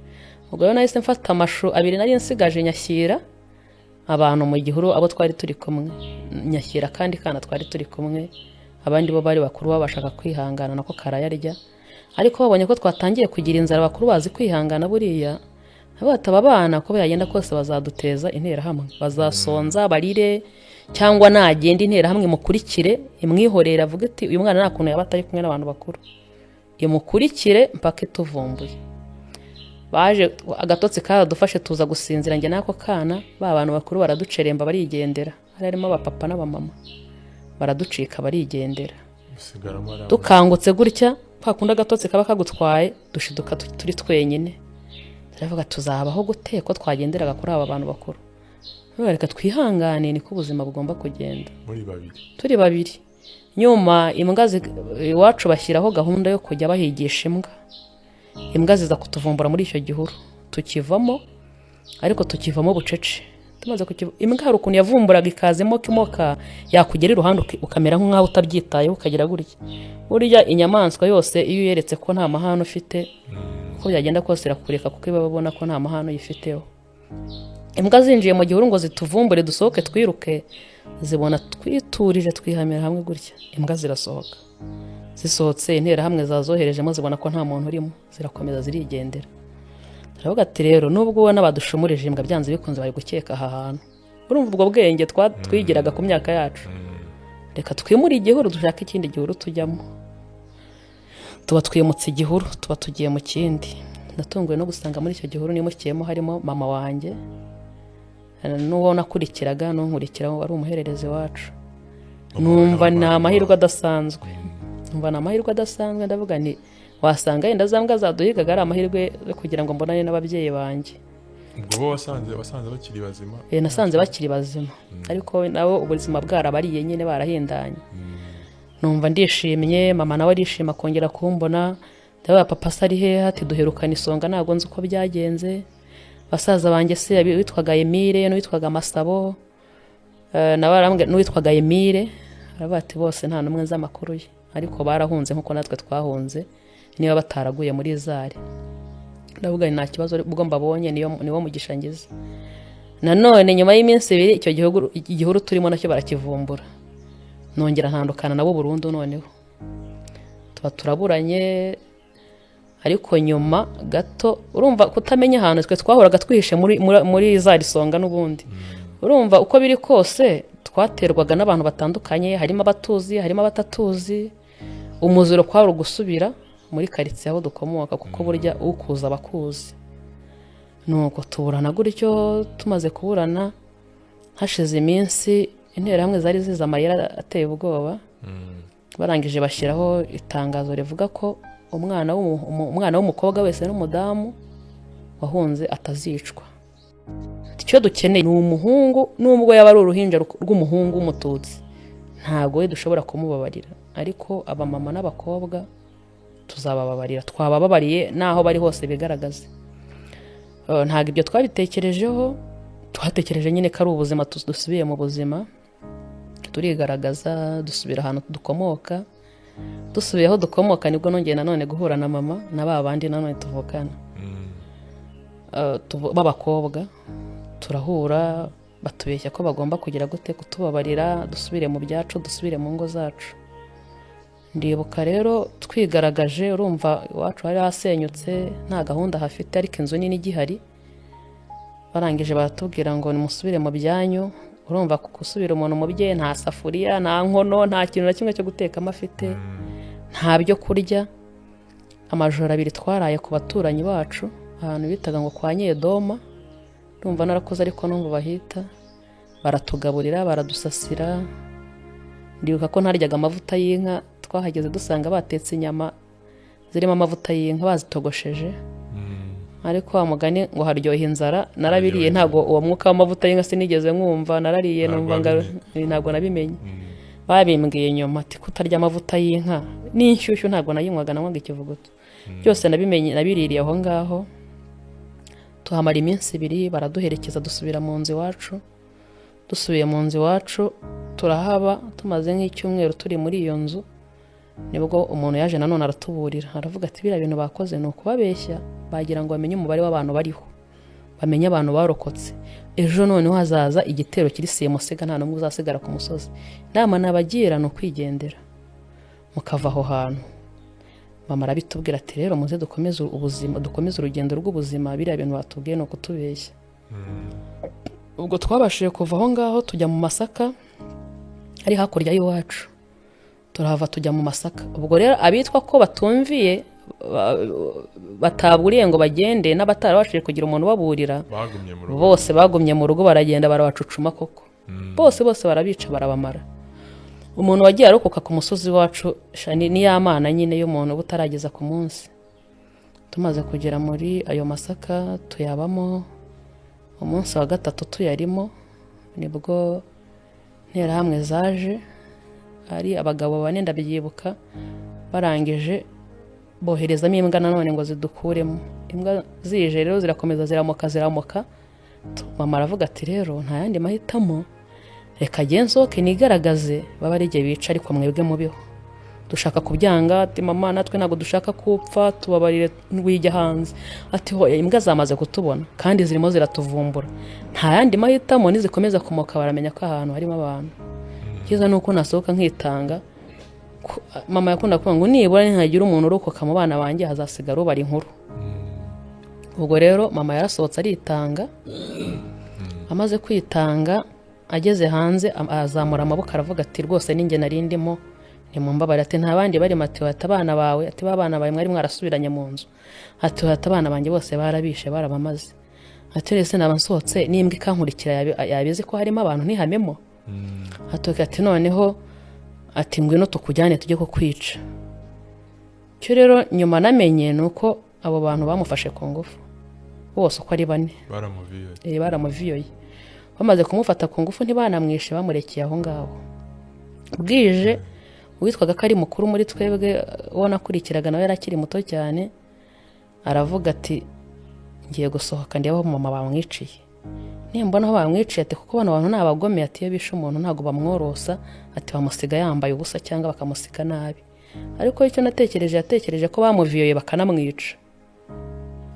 Ubwo rero nahise mfata amashu abiri nari nsigaje, nyashyira abantu mu gihuru abo twari turi kumwe, nyashyira akandi kana twari turi kumwe. Abandi bo bari bakuru babashaga kwihangana nako karayarya, ariko babonye ko twatangiye kugira inzara, bakuru bazi kwihangana buriya, bataba abana uko byagenda kose bazaduteza Interahamwe, bazasonza barire, cyangwa nagenda Interahamwe imukurikire imwihorere, avuge iti: "Uyu mwana nta kuntu yaba atari kumwe n'abantu bakuru," imukurikire mpaka ituvumbuye. Baje agatotsi karadufashe, tuza gusinzira njye n'ako kana. Ba bantu bakuru baraduceremba barigendera, hari harimo abapapa n'abamama, baraducika barigendera. Usigaramo ari Dukangutse gutya, kwa kundi agatotsi kaba kagutwaye, dushiduka turi twenyine. Turavuga: "Tuzabaho gute ko twagenderaga kuri aba bantu bakuru?" Turavuga: "Reka twihangane, niko ubuzima bugomba kugenda." Muri babiri? Turi babiri. Nyuma imbwa iwacu bashyiraho gahunda yo kujya bahigisha imbwa. Imbwa ziza kutuvumbura muri icyo gihuru, tukivamo, ariko tukivamo bucece. Tumaze kukiva, imbwa hari ukuntu yavumburaga ikaza imoka imoka, yakugera iruhande ukamera nk'aho utabyitayeho, ukagira gutya. Burya inyamaswa yose iyo uyeretse ko nta mahane ufite, uko byagenda kose irakureka, kuko iba ibona ko nta mahane uyifiteho. Imbwa zinjiye mu gihuru ngo zituvumbure dusohoke twiruke, zibona twiturije, twihamira hamwe gutya, imbwa zirasohoka. Zisohotse, Interahamwe zazoherejemo zibona ko nta muntu urimo, zirakomeza zirigendera. Turavuga ati: "Rero nubwo ubona badushumurije imbwa, byanze bikunze bari gukeka aha hantu." Urumva ubwo bwenge twigiraga ku myaka yacu. "Reka twimure igihuru, dushake ikindi gihuru tujyamo." Tuba twimutse igihuru, tuba tugiye mu kindi. Natunguwe no gusanga muri icyo gihuru nimukiyemo harimo mama wanjye n'uwo nakurikiraga n'unkurikira wari umuhererezi wacu. Numva ni amahirwe adasanzwe, numva ni amahirwe adasanzwe. Ndavuga nti: "Wasanga yenda za mbwa zaduhigaga ari amahirwe yo kugira ngo mbonane n'ababyeyi banjye." Ubwo bo wasanze bakiri bazima? Nasanze bakiri bazima, ariko nabo ubuzima bwarabariye nyine, barahindanye. Numva ndishimye, mama nawe arishima kongera kumbona. Ndabaza: "Papa se ari hehe?" Ati: "Duherukana isonga, ntabwo nzi uko byagenze." Basaza banjye se witwaga Emile n'uwitwaga Masabo, nawe arambwira n'uwitwaga Emile, aravuga ati: "Bose nta n'umwe nzi amakuru ye, ariko barahunze nk'uko natwe twahunze, niba bataraguye muri zari." Ndavuga nti: "Nta kibazo, ubwo mbabonye niyo niwo mugisha ngize." Nanone nyuma y'iminsi 2 icyo gihugu, igihuru turimo nacyo barakivumbura, nongera ntandukana nabo burundu. Noneho tuba turaburanye. Ariko nyuma gato, urumva kutamenya ahantu twe twahoraga twihishe muri za risonga n'ubundi, urumva uko biri kose twaterwaga n'abantu batandukanye, harimo abatuzi, harimo abatatuzi. Umuziro kwari ugusubira muri karitsiye aho dukomoka, kuko burya ukuza abakuzi. Nuko tuburana gutyo. Tumaze kuburana, hashize iminsi, Interahamwe zari zizi amayeri ateye ubwoba. Barangije bashyiraho itangazo rivuga ko umwana w'umukobwa wese n'umudamu wahunze atazicwa. Icyo dukeneye ni umuhungu, nubwo yaba ari uruhinja rw'umuhungu w'Umututsi, ntabwo we dushobora kumubabarira, ariko abamama n'abakobwa tuzabababarira, twabababariye n'aho bari hose bigaragaze. Ntabwo ibyo twabitekerejeho, twatekereje nyine ko ari ubuzima, dusubiye mu buzima, turigaragaza, dusubira ahantu dukomoka. Dusubiye aho dukomoka nibwo nongeye nanone guhura na mama na ba bandi nanone tuvukana b'abakobwa. Turahura, batubeshya ko bagomba kugira gute, kutubabarira, dusubire mu byacu, dusubire mu ngo zacu. Ndibuka rero twigaragaje, urumva iwacu hari hasenyutse, nta gahunda hafite, ariko inzu nini igihari. Barangije baratubwira ngo nimusubire mu byanyu. Urumva gusubira umuntu mu bye, nta safuriya, nta nkono, nta kintu na kimwe cyo gutekamo afite, nta byo kurya. Amajoro 2 twaraye ku baturanyi bacu, ahantu bitaga ngo kwa Nyedoma, ndumva narakoze ariko numva bahita. Baratugaburira, baradusasira. Ndibuka ko ntaryaga amavuta y'inka. Twahageze dusanga batetse inyama zirimo amavuta y'inka bazitogosheje, ariko wa mugani ngo haryoha inzara, narabiriye. Ntabwo uwo mwuka w'amavuta y'inka sinigeze nkumva, narariye. Ntabwo numva wabimenye. Ntabwo nabimenye, babimbwiye nyuma ati: "Kutarya amavuta y'inka n'inshyushyu?" Ntabwo nayinywaga, nanywaga ikivuguto. Byose nabimenye nabiririye aho ngaho. Tuhamara iminsi 2, baraduherekeza, dusubira mu nzu iwacu. Dusubiye mu nzu iwacu turahaba, tumaze nk'icyumweru turi muri iyo nzu. Nibwo umuntu yaje nanone aratuburira, aravuga ati biriya bintu bakoze ni ukubabeshya, bagira ngo bamenye umubare w'abantu bariho, bamenye abantu barokotse. Ejo noneho hazaza igitero kiri simusiga, nta n'umwe uzasigara ku musozi. Inama nabagira ni ukwigendera mukava aho hantu. Mama arabitubwira ati rero muze dukomeze ubuzima, dukomeze urugendo rw'ubuzima, biriya bintu batubwiye ni ukutubeshya. Ubwo twabashije kuva aho ngaho tujya mu masaka ari hakurya y'iwacu, turahava tujya mu masaka. Ubwo rero abitwa ko batumviye, bataburiye ngo bagende, n'abatarabashije kugira umuntu ubaburira, bagumye mu rugo. Bose bagumye mu rugo, baragenda barabacucuma koko, bose bose barabica, barabamara. Umuntu wagiye arokoka ku musozi wacu sha, ni ya mana nyine y'umuntu uba utarageza ku munsi. Tumaze kugera muri ayo masaka tuyabamo, umunsi wa gatatu tuyarimo nibwo Interahamwe zaje ari abagabo bane, ndabyibuka. Barangije boherezamo imbwa nanone ngo zidukuremo. Imbwa zije rero zirakomeza ziramoka, ziramoka. Mama aravuga ati rero nta yandi mahitamo, reka nsohoke nigaragaze, baba ari igihe bica, ariko mwebwe mubiho. Dushaka kubyanga, ati mama, natwe ntabwo dushaka kupfa, tubabarire wijya hanze. Ati hoya, imbwa zamaze kutubona kandi zirimo ziratuvumbura, nta yandi mahitamo, nizikomeza kumoka baramenya ko ahantu harimo abantu. Icyiza ni uko nasohoka nkitanga. Mama yakunda kuvuga ngo nibura nihagira umuntu urokoka mu bana banjye, hazasigara ubara inkuru. Ubwo rero mama yarasohotse aritanga. Amaze kwitanga, ageze hanze azamura amaboko aravuga ati rwose ninjye nari ndimo, nimumbabare. Ati nta bandi barimo? Ati ati abana bawe, ati ba bana bawe mwari mwarasubiranye mu nzu. Ati ati abana banjye bose barabishe, barabamaze. Ati rero naba nsohotse n'imbwa ikankurikira, yabizi ko harimo abantu ntihamemo. Ati ati noneho ati ngwino tukujyane tujye kukwica. Icyo rero nyuma namenye ni uko abo bantu bamufashe ku ngufu bose uko ari bane. Baramuviye? Baramuviyoye. Bamaze kumufata ku ngufu ntibanamwishe, bamurekeye aho ngaho. Bwije uwitwaga ko ari mukuru muri twebwe, uwo nakurikiraga nawe yari akiri muto cyane, aravuga ati ngiye gusohoka ndebe aho mama bamwiciye, nimbona aho bamwiciye, ati kuko bano bantu ni abagome, ati iyo bishe umuntu ntabwo bamworosa, ati bamusiga yambaye ubusa cyangwa bakamusiga nabi. Ariko icyo natekereje, yatekereje ko bamuviyoye bakanamwica.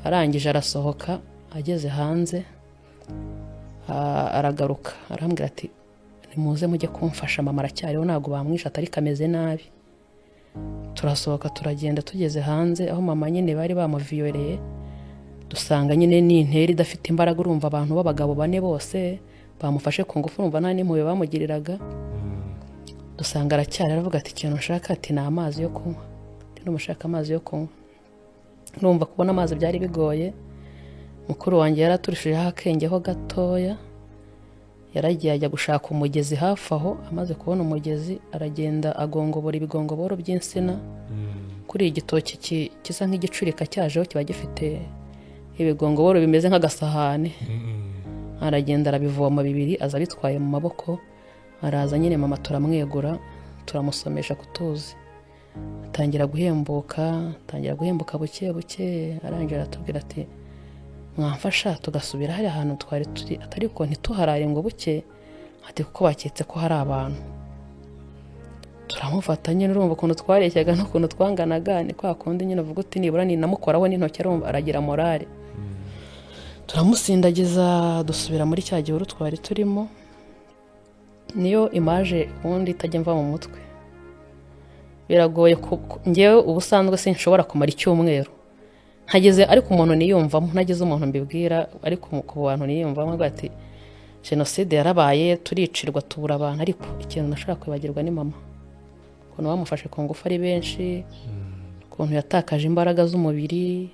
Arangije arasohoka, ageze hanze aragaruka arambwira ati nimuze mujye kumfasha, mama aracyariho, ntabwo bamwishe, atari kameze nabi. Turasohoka turagenda, tugeze hanze aho mama nyine bari bamuviyoreye, dusanga nyine ni intera idafite imbaraga. Urumva abantu b'abagabo bane bose bamufashe ku ngufu, urumva nta n'impuhwe bamugiriraga. Dusanga aracyari. Aravuga ati ikintu nshaka, ati ni amazi yo kunywa, ati ndumushaka amazi yo kunywa. Urumva kubona amazi byari bigoye. Mukuru wanjye yaraturushijeho akengeho gatoya, yaragiye ajya gushaka umugezi hafi aho. Amaze kubona umugezi aragenda agongobora ibigongoboro by'insina. Kuri igitoki gisa nk'igicurika cyajeho kiba gifite ibigongoboro bimeze nk'agasahane. Aragenda arabivoma bibiri, aza abitwaye mu maboko. Araza nyine, mama turamwegura, turamusomesha ku tuzi, atangira guhembuka, atangira guhembuka buke buke. Arangije aratubwira ati mwamfasha tugasubira hariya hantu twari turi, ariko ntituharare ngo buke, ati kuko baketse ko hari abantu. Turamufata nyine, urumva ukuntu twareshyaga n'ukuntu twanganaga, ni kwa kundi nyine uvuga uti nibura ninamukoraho n'intoki arumva aragira morale. Turamusindagiza, dusubira muri cya gihuru twari turimo. Niyo image ubundi itajya mva mu mutwe. Biragoye, njyewe ubusanzwe sinshobora kumara icyumweru ntageze, ariko umuntu niyumvamo, ntagize umuntu mbibwira, ariko ku bantu niyumvamo avuga ati jenoside yarabaye, turicirwa, tubura abantu, ariko ikintu ntashobora kwibagirwa ni mama, ukuntu bamufashe ku ngufu ari benshi, ukuntu yatakaje imbaraga z'umubiri.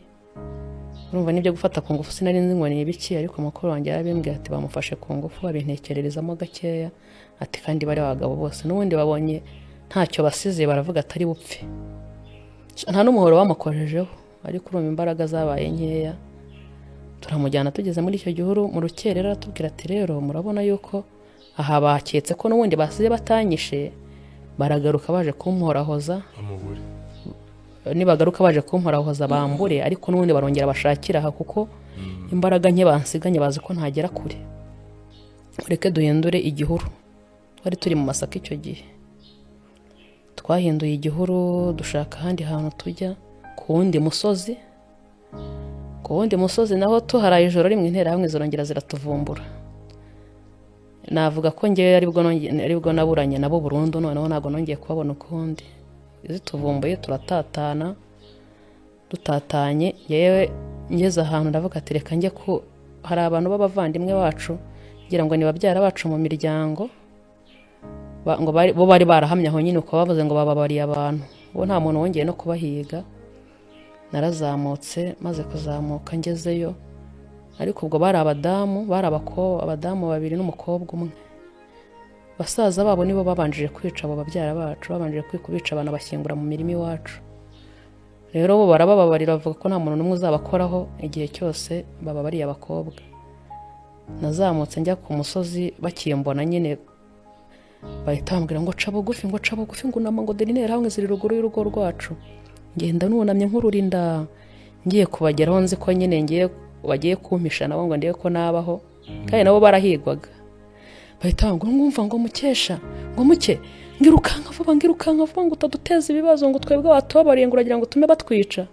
Urumva n'ibyo gufata ku ngufu sinari nzi ngo ni ibiki, ariko mukuru wanjye yarabimbwiye ati bamufashe ku ngufu, abintekererezamo gakeya, ati kandi bari abagabo bose n'ubundi babonye ntacyo basize, baravuga atari bupfe, nta n'umuhoro bamukojejeho, ariko urumva imbaraga zabaye nkeya. Turamujyana, tugeze muri icyo gihuru mu rukerera aratubwira ati rero murabona yuko aha baketse ko n'ubundi basize batanyishe, baragaruka baje kumporahoza, bamubure. Nibagaruka baje kumporahoza bambure, ariko n'ubundi barongera bashakira aha, kuko imbaraga nke bansiganye bazi ko ntagera kure, mureke duhindure igihuru. Twari turi mu masaka icyo gihe. Twahinduye igihuru, dushaka ahandi hantu tujya ku wundi musozi. Ku wundi musozi naho tuharaye ijoro rimwe, Interahamwe zirongera ziratuvumbura. Navuga ko ngewe aribwo naburanye nabo burundu. Noneho ntabwo nongeye kubabona ukundi. Zituvumbuye turatatana. Dutatanye, yewe, ngeze ahantu ndavuga ati: "Reka njye ku hari abantu b'abavandimwe bacu, ngira ngo ni babyara bacu mu miryango, ngo bo bari barahamye aho nyine." Uko bavuze ngo bababariye abantu, bo nta muntu wongeye no kubahiga. Narazamutse, maze kuzamuka ngezeyo, ariko ubwo bari abadamu, bari abadamu babiri n'umukobwa umwe. Basaza babo nibo babanjije kwica abo babyara bacu, babanjije kubica banabashyingura mu mirima iwacu. Rero bo barabababarira, bavuga ko nta muntu n'umwe uzabakoraho igihe cyose bababariye abakobwa. Nazamutse njya ku musozi, bakimbona nyine bahita bambwira ngo: "Ca bugufi," ngo: "Ca bugufi," ngo: "Unama," ngo: "Dore Interahamwe ziri ruguru y'urugo rwacu." Ngenda nunamye nk'ururinda, ngiye kubageraho, nzi ko nyine ngiye bagiye kumpisha nabo ngo ndebe ko nabaho, kandi nabo barahigwaga. Bahita bambwira ngo: "Ngumva," ngo: "Mukesha," ngo: "Muke," ngo: "Irukanka vuba," ngo: "Irukanka vuba," ngo: "Utaduteza ibibazo," ngo: "Twebwe watubabariye," ngo: "Uragira ngo tume batwica."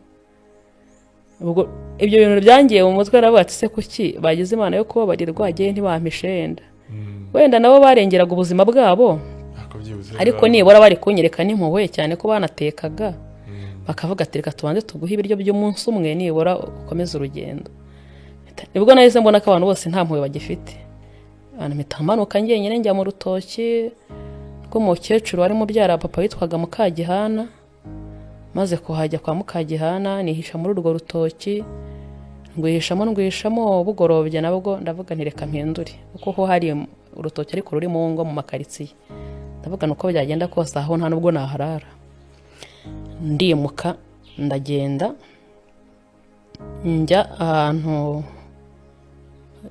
Ubwo ibyo bintu byangiye mu mutwe, aravuga ati: "Se kuki bagize imana yo kubabarirwa, agiye ntibampishe?" Wenda nabo barengeraga ubuzima bwabo. Ariko byibuze ariko nibura bari kunyereka n'impuhwe, cyane ko banatekaga, bakavuga ati: "Reka tubanze tuguhe ibiryo by'umunsi umwe, nibura ukomeze urugendo." Nibwo nahise mbona ko abantu bose nta mpuhwe bagifite. Abantu mpita manuka njyenyine, njya mu rutoki rw'umukecuru wari mubyara wa papa witwaga Mukagihana. Maze kuhajya kwa Mukagihana, nihisha muri urwo rutoki, ndwihishamo, ndwihishamo. Bugorobye nabwo ndavuga nti: "Reka mpindure," kuko ho hari urutoki ariko ruri mu ngo, mu makaritsiye. Ndavuga ni uko byagenda kose aho nta nubwo naharara. Ndimuka, ndagenda njya ahantu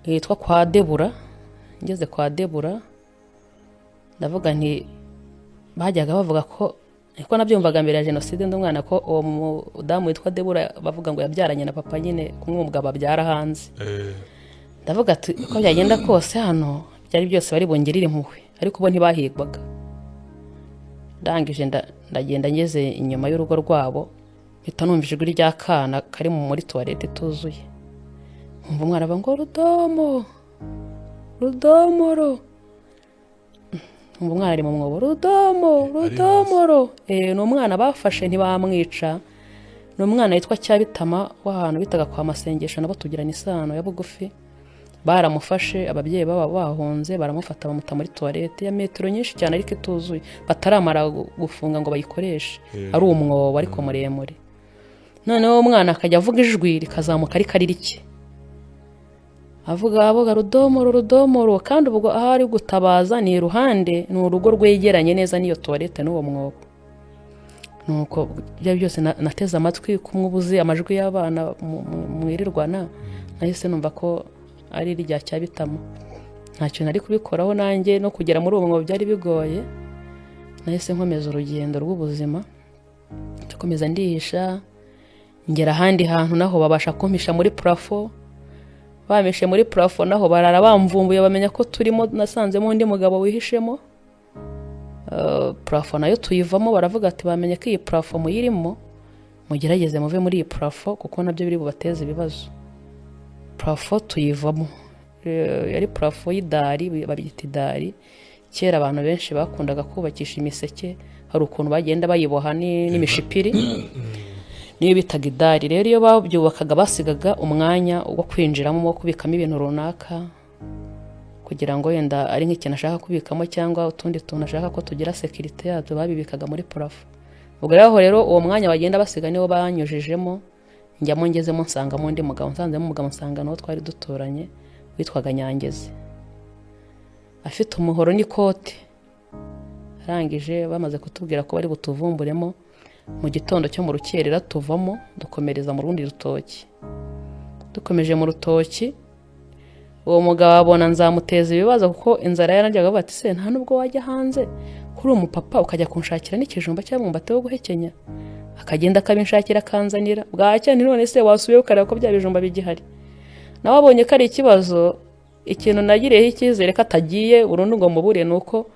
hitwa kwa Debura. Ngeze kwa Debura, ndavuga nti bajyaga bavuga ko, niko nabyumvaga mbere ya jenoside ndi umwana, ko uwo mudamu witwa Debura bavuga ngo yabyaranye na papa nyine, kumwe umugabo abyara hanze. Ndavuga ati: "Uko byagenda kose hano byari byose bari bungirire impuhwe." Ariko bo ntibahigwaga. Ndangije ndagenda, ngeze inyuma y'urugo rwabo, mpita numva ijwi ry'akana kari muri toilette ituzuye. Nkumva umwana avuga ngo: "Rudomo, rudomoro." Nkumva umwana ari mu mwobo: "Rudomo, rudomoro." Ni umwana bafashe ntibamwica. Ni umwana witwa Cyabitama w'ahantu bitaga kwa Masengesho, nabo tugirana isano ya bugufi. Baramufashe, ababyeyi baba bahunze, baramufata bamuta muri toilette ya metero nyinshi cyane ariko ituzuye, bataramara gufunga ngo bayikoreshe. Ari umwobo ariko muremure. Noneho umwana akajya avuga, ijwi rikazamuka ariko ari rike, avuga, avuga: "Rudomoro, rudomoro." Kandi ubwo aho ari gutabaza ni iruhande, ni urugo rwegeranye neza n'iyo toilette n'uwo mwobo. Nuko ibyo byose nateze amatwi, kumwe ubuze amajwi y'abana mwirirwana, nahise numva ko ari irya Cyabitama. Ntacyo nari kubikoraho nanjye, no kugera muri uwo mwobo byari bigoye. Nahise nkomeza urugendo rw'ubuzima, ndakomeza ndihisha, ngera ahandi hantu naho babasha kumpisha muri plafond. Bampishe muri plafond naho barara bamvumbuye, bamenya ko turimo. Nasanzemo undi mugabo wihishemo. Plafond nayo tuyivamo. Baravuga ati: "Bamenye ko iyi plafond muyirimo, mugerageze muve muri iyi plafond kuko nabyo biri bubateze ibibazo." Plafond tuyivamo. Yari plafond y'idari, babyita idari. Kera abantu benshi bakundaga kubakisha imiseke, hari ukuntu bagenda bayiboha n'imishipiri, niyo bitaga idari. Rero iyo babyubakaga basigaga umwanya wo kwinjiramo, wo kubikamo ibintu runaka, kugira ngo wenda ari nk'ikintu ashaka kubikamo cyangwa utundi tuntu ashaka ko tugira sécurité yabyo, babibikaga muri plafond. Ubwo rero aho rero uwo mwanya bagenda basiga niwo banyujijemo, njyamo. Ngezemo nsangamo undi mugabo, nsanzemo umugabo, nsanga n'uwo twari duturanye witwaga Nyangezi, afite umuhoro n'ikote. Arangije, bamaze kutubwira ko bari butuvumburemo, mu gitondo cyo mu rukerera tuvamo, dukomereza mu rundi rutoki. Dukomeje mu rutoki, uwo mugabo abona nzamuteza ibibazo, kuko inzara yaranjyaga. Avuga ati: "Se nta nubwo wajya hanze kuri uwo mupapa ukajya kunshakira n'ikijumba cyangwa umwumbati wo guhekenya?" Akagenda akabinshakira, akanzanira. Bwacya ni: "None se wasubiyeyo ukareba ko bya bijumba bigihari?" Nawe abonye ko ari ikibazo. Ikintu nagiriyeho icyizere ko atagiye burundu ngo mubure ni uko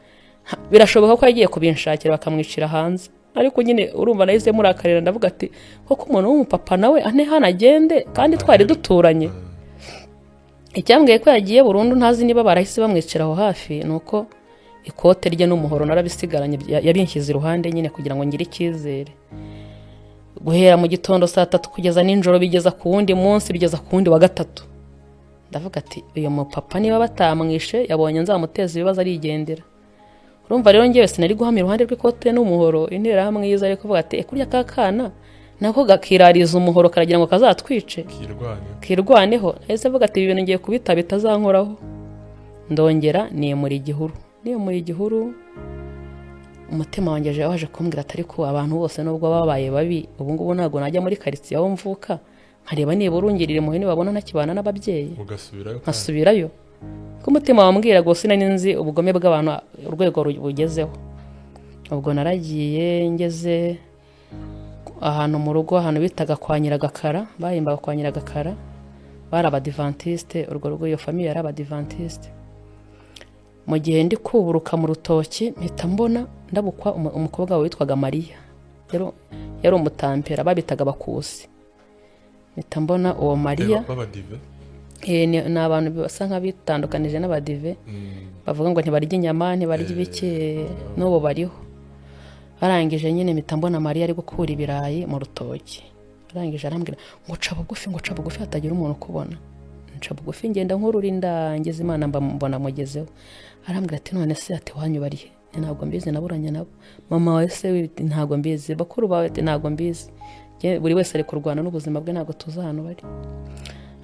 Birashoboka ko yagiye kubinshakira bakamwicira hanze, ariko nyine urumva nahise murakarira, ndavuga ati koko umuntu w'umupapa nawe ane hano agende kandi twari duturanye. Icyambwiye ko yagiye burundu, ntazi niba barahise bamwicira aho hafi, ni uko ikote rye n'umuhoro narabisigaranye, yabinshyize iruhande nyine kugira ngo ngire icyizere. Guhera mu gitondo saa 3 kugeza nijoro, bigeza ku wundi munsi, bigeza ku wundi wa gatatu, ndavuga ati uyu mupapa niba batamwishe yabonye nzamuteza ibibazo arigendera. Urumva rero ngewe sinari guhama iruhande rw'ikote n'umuhoro. Interahamwe yiza ari kuvuga ati: "Kurya ka kana nako gakirariza umuhoro, karagira ngo kazatwice." Kirwane. Kirwaneho. Nahise mvuga ati ibi bintu ngiye kubita bitazankoraho. Ndongera niyemura igihuru, niyemura igihuru. Umutima wanjye waje kumbwira ati ariko abantu bose nubwo babaye babi, ubu ngubu ntabwo najya muri karitsiye aho mvuka nkareba nibura ungirira impuhwe nibabona ntakibana n'ababyeyi? Ugasubirayo kandi. Nkasubirayo, ko umutima wambwira ngo sinari nzi ubugome bw'abantu urwego bugezeho. Ubwo naragiye, ngeze ahantu mu rugo, ahantu bitaga kwa Nyiragakara, bahimbaga kwa Nyiragakara, bari Abadivantisite. Urwo rugo, iyo famille yari Abadivantisite. Mu gihe ndi kuburuka mu rutoki, mpita mbona ndabukwa umukobwa witwaga Mariya, yari umutampera, babitaga Abakusi. Mpita mbona uwo Mariya. B'Abadive? Ni abantu basa nk'abitandukanije n'Abadive, bavuga ngo ntibarya inyama, ntibarya ibiki, n'ubu bariho. Barangije nyine mpita mbona Mariya ari gukura ibirayi mu rutoki. Arangije arambwira ngo ca bugufi, ngo ca bugufi hatagira umuntu ukubona. Nca bugufi, ngenda nkurura inda, ngeze Imana mba mbona mugezeho. Arambwira ati none se, ati wanyu bari he? Ntabwo mbizi, naburanye nabo. Mama wawe se? Ntabwo mbizi. Bakuru bawe? Ati ntabwo mbizi. Buri wese ari kurwana n'ubuzima bwe, ntabwo tuzi ahantu bari.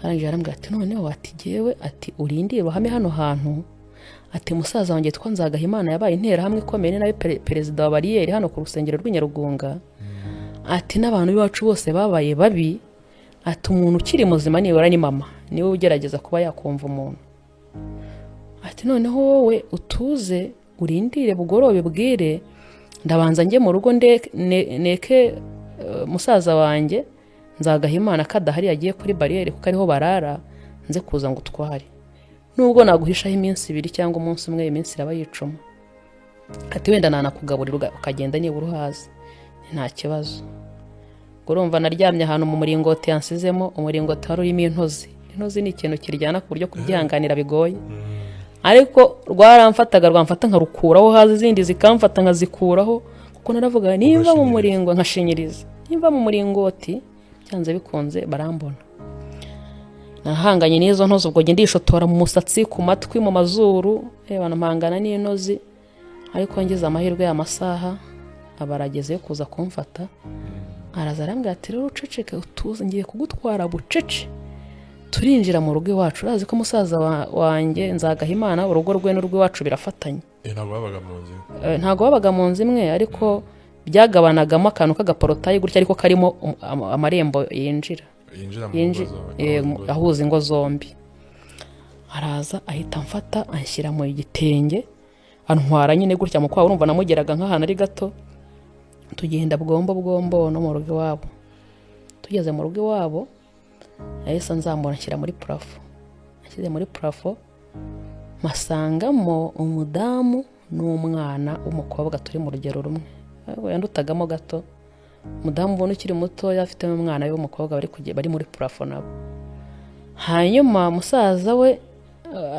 Arangije arambwira ati noneho, ati jyewe, ati urindire uruhame hano hantu, ati musaza wanjye yitwa Nzagahimana yabaye Interahamwe ikomeye, ni nawe perezida wa bariyeri hano ku rusengero rw'i Nyarugunga, ati n'abantu b'iwacu bose babaye babi, ati umuntu ukiri muzima nibura ni mama, niwe ugerageza kuba yakumva umuntu, ati noneho wowe utuze urindire bugorobe bwire, ndabanza njye mu rugo neke musaza wanjye Nzagahimana ko adahari, yagiye kuri bariyeri kuko ariho barara, nze kuza ngo utware, nubwo naguhishaho iminsi 2 cyangwa umunsi umwe, iminsi iraba yicuma, ati wenda nanakugaburira ukagenda nibura uhaze, nta kibazo. Ubwo urumva naryamye ahantu mu muringoti yansizemo. Umuringoti wari urimo intozi. Intozi ni ikintu kiryana ku buryo kubyihanganira bigoye, ariko rwaramfataga, rwamfata nkarukuraho, haza izindi zikamfata nkazikuraho, kuko naravuga nimba mu Ugashinyiriza. muringo, nkashinyiriza, nimba mu muringoti byanze bikunze barambona. Nahanganye n'izo ntozi, ubwo njye ndishotora mu musatsi, ku matwi, mu mazuru, reba mpangana n'intozi. Ariko ngize amahirwe y'amasaha aba arageze yo kuza kumfata. Araza arambwira ati rero uceceke, utuze, ngiye kugutwara bucece, turinjira mu rugo iwacu. Urazi ko musaza wanjye Nzagahimana urugo rwe n'urw'iwacu birafatanye. Ntabwo babaga mu nzu? Ntabwo babaga mu nzu imwe, ariko byagabanagamo akantu k'agaporotayi gutya, ariko karimo amarembo yinjira. Yinjira mu ngo ahuza ingo zombi. Araza ahita amfata, anshyira mu gitenge, antwara nyine gutya mu kwaha. Urumva namugeraga nk'ahantu ari gato, tugenda bwombo bwombo no mu rugo iwabo. Tugeze mu rugo iwabo, yahise anzamura anshyira muri plafond. Ashyize muri plafond, mpasangamo umudamu n'umwana w'umukobwa turi mu rugero rumwe, yandutagamo gato. Umudamu ubona ukiri mutoya, afite n'umwana we w'umukobwa, bari muri plafond nabo. Hanyuma musaza we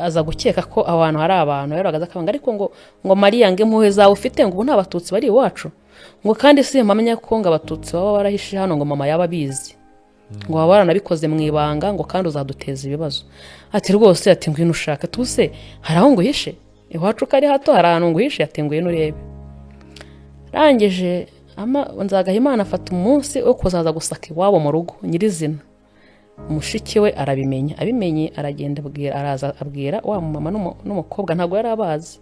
aza gukeka ko aho hantu hari abantu, rero akaza akabanga, ariko ngo Mariya, ngo impuhwe zawe ufite, ngo ubu nta Batutsi bari iwacu, ngo kandi si mpamya ko ngo Abatutsi baba barahishe hano, ngo mama yaba abizi, ngo waba waranabikoze mu ibanga, ngo kandi uzaduteza ibibazo, ati rwose, ati ngwino ushake tuse, hari aho nguhishe iwacu ko ari hato, hari ahantu nguhishe, ati ngwino urebe. Arangije Nzagahimana afata umunsi wo kuzaza gusaka iwabo mu rugo nyirizina. Mushiki we arabimenya, abimenye aragenda abwira, araza abwira wa mama n'umukobwa. Ntabwo yari abazi,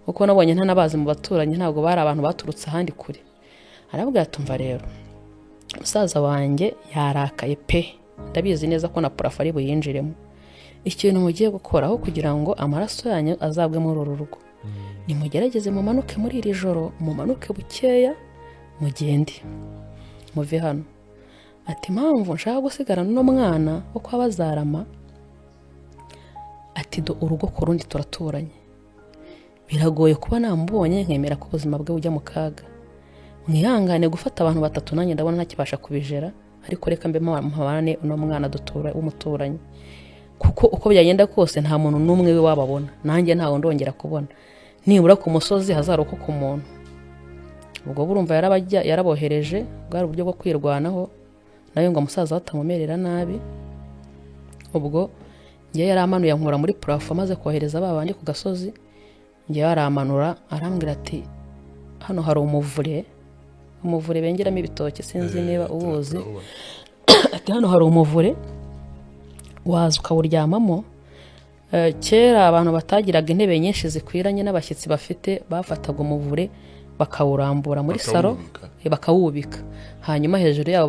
kuko nabonye ntanabazi mu baturanyi, ntabwo bari abantu baturutse ahandi kure. Arabwira ati umva rero, musaza wanjye yarakaye pe, ndabizi neza ko na plafond ari buyinjiremo. Ikintu mugiye gukoraho kugira ngo amaraso yanyu azagwe muri uru rugo, nimugerageze mumanuke muri iri joro, mumanuke bukeya, mugende muve hano. Ati impamvu nshaka gusigarana uno mwana wo kwa bazarama, ati do urugo ku rundi turaturanye, Biragoye kuba namubonye nkemera ko ubuzima bwe bujya mu kaga. Mwihangane, gufata abantu batatu nanjye ndabona ntakibasha kubijera, ariko reka mbe mpabane uno mwana dutura w'umuturanyi, kuko uko byagenda kose nta muntu n'umwe we wababona, nanjye ntawe ndongera kubona. Nibura ku musozi hazarokoka umuntu. Ubwo burumva yarabohereje, bwari uburyo bwo kwirwanaho nawe ngo musaza we atamumerera nabi. Ubwo ngewe yaramanuye ankura muri plafond, amaze kohereza ba bandi ku gasozi, ngewe aramanura arambwira ati: "Hano hari umuvure," umuvure bengeramo ibitoki, sinzi niba uwuzi. Turawubona. Ati: "Hano hari umuvure, waza ukawuryamamo." Kera abantu batagiraga intebe nyinshi zikwiranye n'abashyitsi bafite, bafataga umuvure bakawurambura muri salon. Bakawubika. Bakawubika, hanyuma hejuru yawo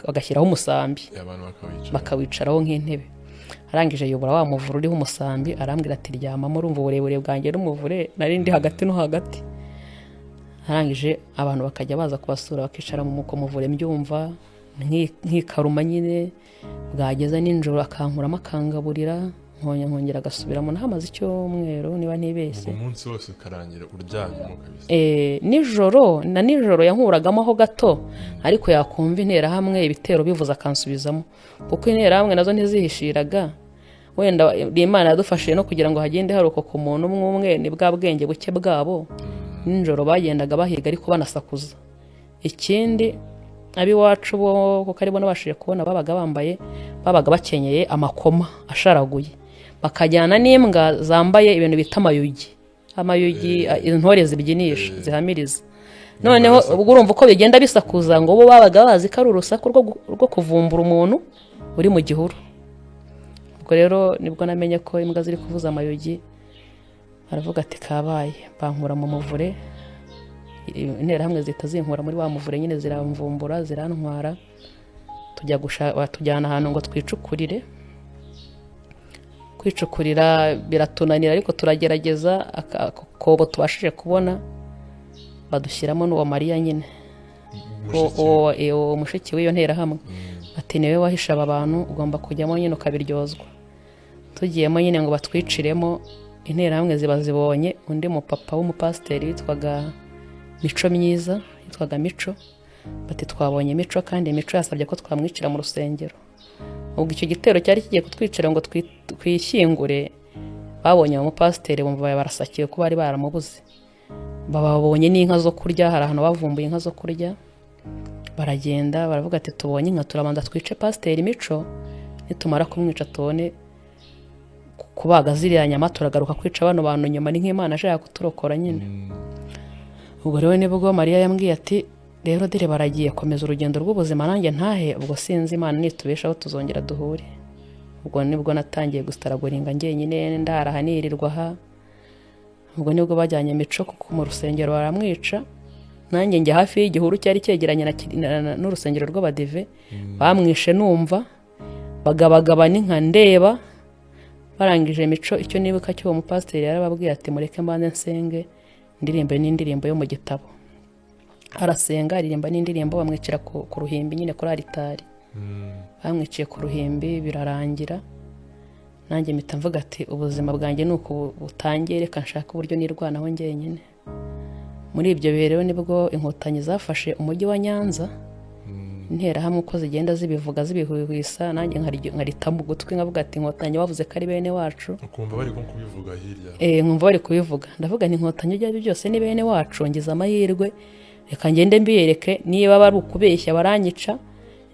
bagashyiraho umusambi. Abantu bakawicara. Bakawicaraho nk'intebe. Arangije yobora wa muvure uriho umusambi, arambwira ati: "Ryamamo." Urumva uburebure bwanjye n'umuvure, nari ndi hagati no hagati. Arangije abantu bakajya baza kubasura, bakicara mu muko muvure, mbyumva nkikaruma nyine. Bwageza nijoro akankuramo akangaburira, nkongera agasubiramo. Nahamaze icyumweru niba ntibeshye. Ubwo umunsi wose ukarangira uryamyemo kabisa? Nijoro na nijoro yankuragamo aho gato, ariko yakumva interahamwe ibitero bivuze akansubizamo, kuko interahamwe nazo ntizihishiraga. Wenda Imana yadufashije no kugira ngo hagende harokoka umuntu umwe umwe, ni bwa bwenge buke bwabo. Nijoro bagendaga bahiga ariko banasakuza. Ikindi, ab'iwacu bo, kuko aribo nabashije kubona, babaga bambaye, babaga bakenyeye amakoma asharaguye, bakajyana n'imbwa zambaye ibintu bita amayugi, amayugi intore zibyinisha, zihamiriza. Noneho barasakuza. Ubwo urumva uko bigenda bisakuza, ngo bo babaga bazi ko ari urusaku rwo kuvumbura umuntu uri mu gihuru. Ubwo rero nibwo namenye ko imbwa ziri kuvuza amayugi. Aravuga ati: "Kabaye." Bankura mu muvure, interahamwe zihita zinkura muri wa muvure nyine, ziramvumbura, zirantwara, tujya batujyana ahantu ngo twicukurire. Kwicukurira biratunanira, ariko turagerageza ako kobo tubashije kubona, badushyiramo n'uwo Mariya nyine. Mushiki. Uwo mushiki w'iyo nterahamwe, ati: "Niwe wahishe aba bantu, ugomba kujyamo nyine ukabiryozwa." Tugiyemo nyine ngo batwiciremo, interahamwe ziba zibonye undi mupapa w'umupasiteri witwaga Mico Myiza, yitwaga Mico. Bati: "Twabonye Mico, kandi Mico yasabye ko twamwicira mu rusengero." Ubwo icyo gitero cyari kigiye kutwicira ngo twishyingure, babonye uwo mupasiteri bumva barasakiwe ko bari baramubuze. Bababonye n'inka zo kurya, hari ahantu bavumbuye inka zo kurya, baragenda baravuga ati: "Tubonye inka, turabanza twice pasiteri Mico, nitumara kumwica tubone kubaga ziriya nyama, turagaruka kwica bano bantu nyuma." Ni nk'Imana ashaka kuturokora nyine. Ubwo rero nibwo Mariya yambwiye ati: "Rero dore baragiye, komeza urugendo rw'ubuzima, nanjye ntahe. Ubwo sinzi, Imana nitubeshaho tuzongera duhure." Ubwo nibwo natangiye gusitaraguringa njyenyine, ndara aha, nirirwa aha. Ubwo nibwo bajyanye Mico kuko mu rusengero baramwica, nanjye njya hafi y'igihuru cyari cyegeranye n'urusengero rw'Abadive. Bamwishe numva bagabagaba n'inka ndeba. Barangije Mico, icyo nibuka cy'uwo mupasiteri, yarababwiye ati: "Mureke mbanze nsenge, ndirimbe n'indirimbo yo mu gitabo." Arasenga, aririmba n'indirimbo, bamwicira ku ruhimbi nyine, kuri aritari. Bamwiciye ku ruhimbi, birarangira. Nanjye mpita mvuga ati: "Ubuzima bwanjye ni uku butangiye, reka nshake uburyo nirwanaho njyenyine." Muri ibyo bihe rero nibwo Inkotanyi zafashe umujyi wa Nyanza. Interahamwe uko zigenda zibivuga, zibihwihwisa, nanjye nkarita mu gutwi, nkavuga ati: "Inkotanyi bavuze ko ari bene wacu." Ukumva bari nko kubivuga hirya. Nkumva bari kubivuga, ndavuga nti: "Inkotanyi ibyo ari byo byose ni bene wacu, ngize amahirwe, reka ngende mbiyereke. Niba bari ukubeshya baranyica,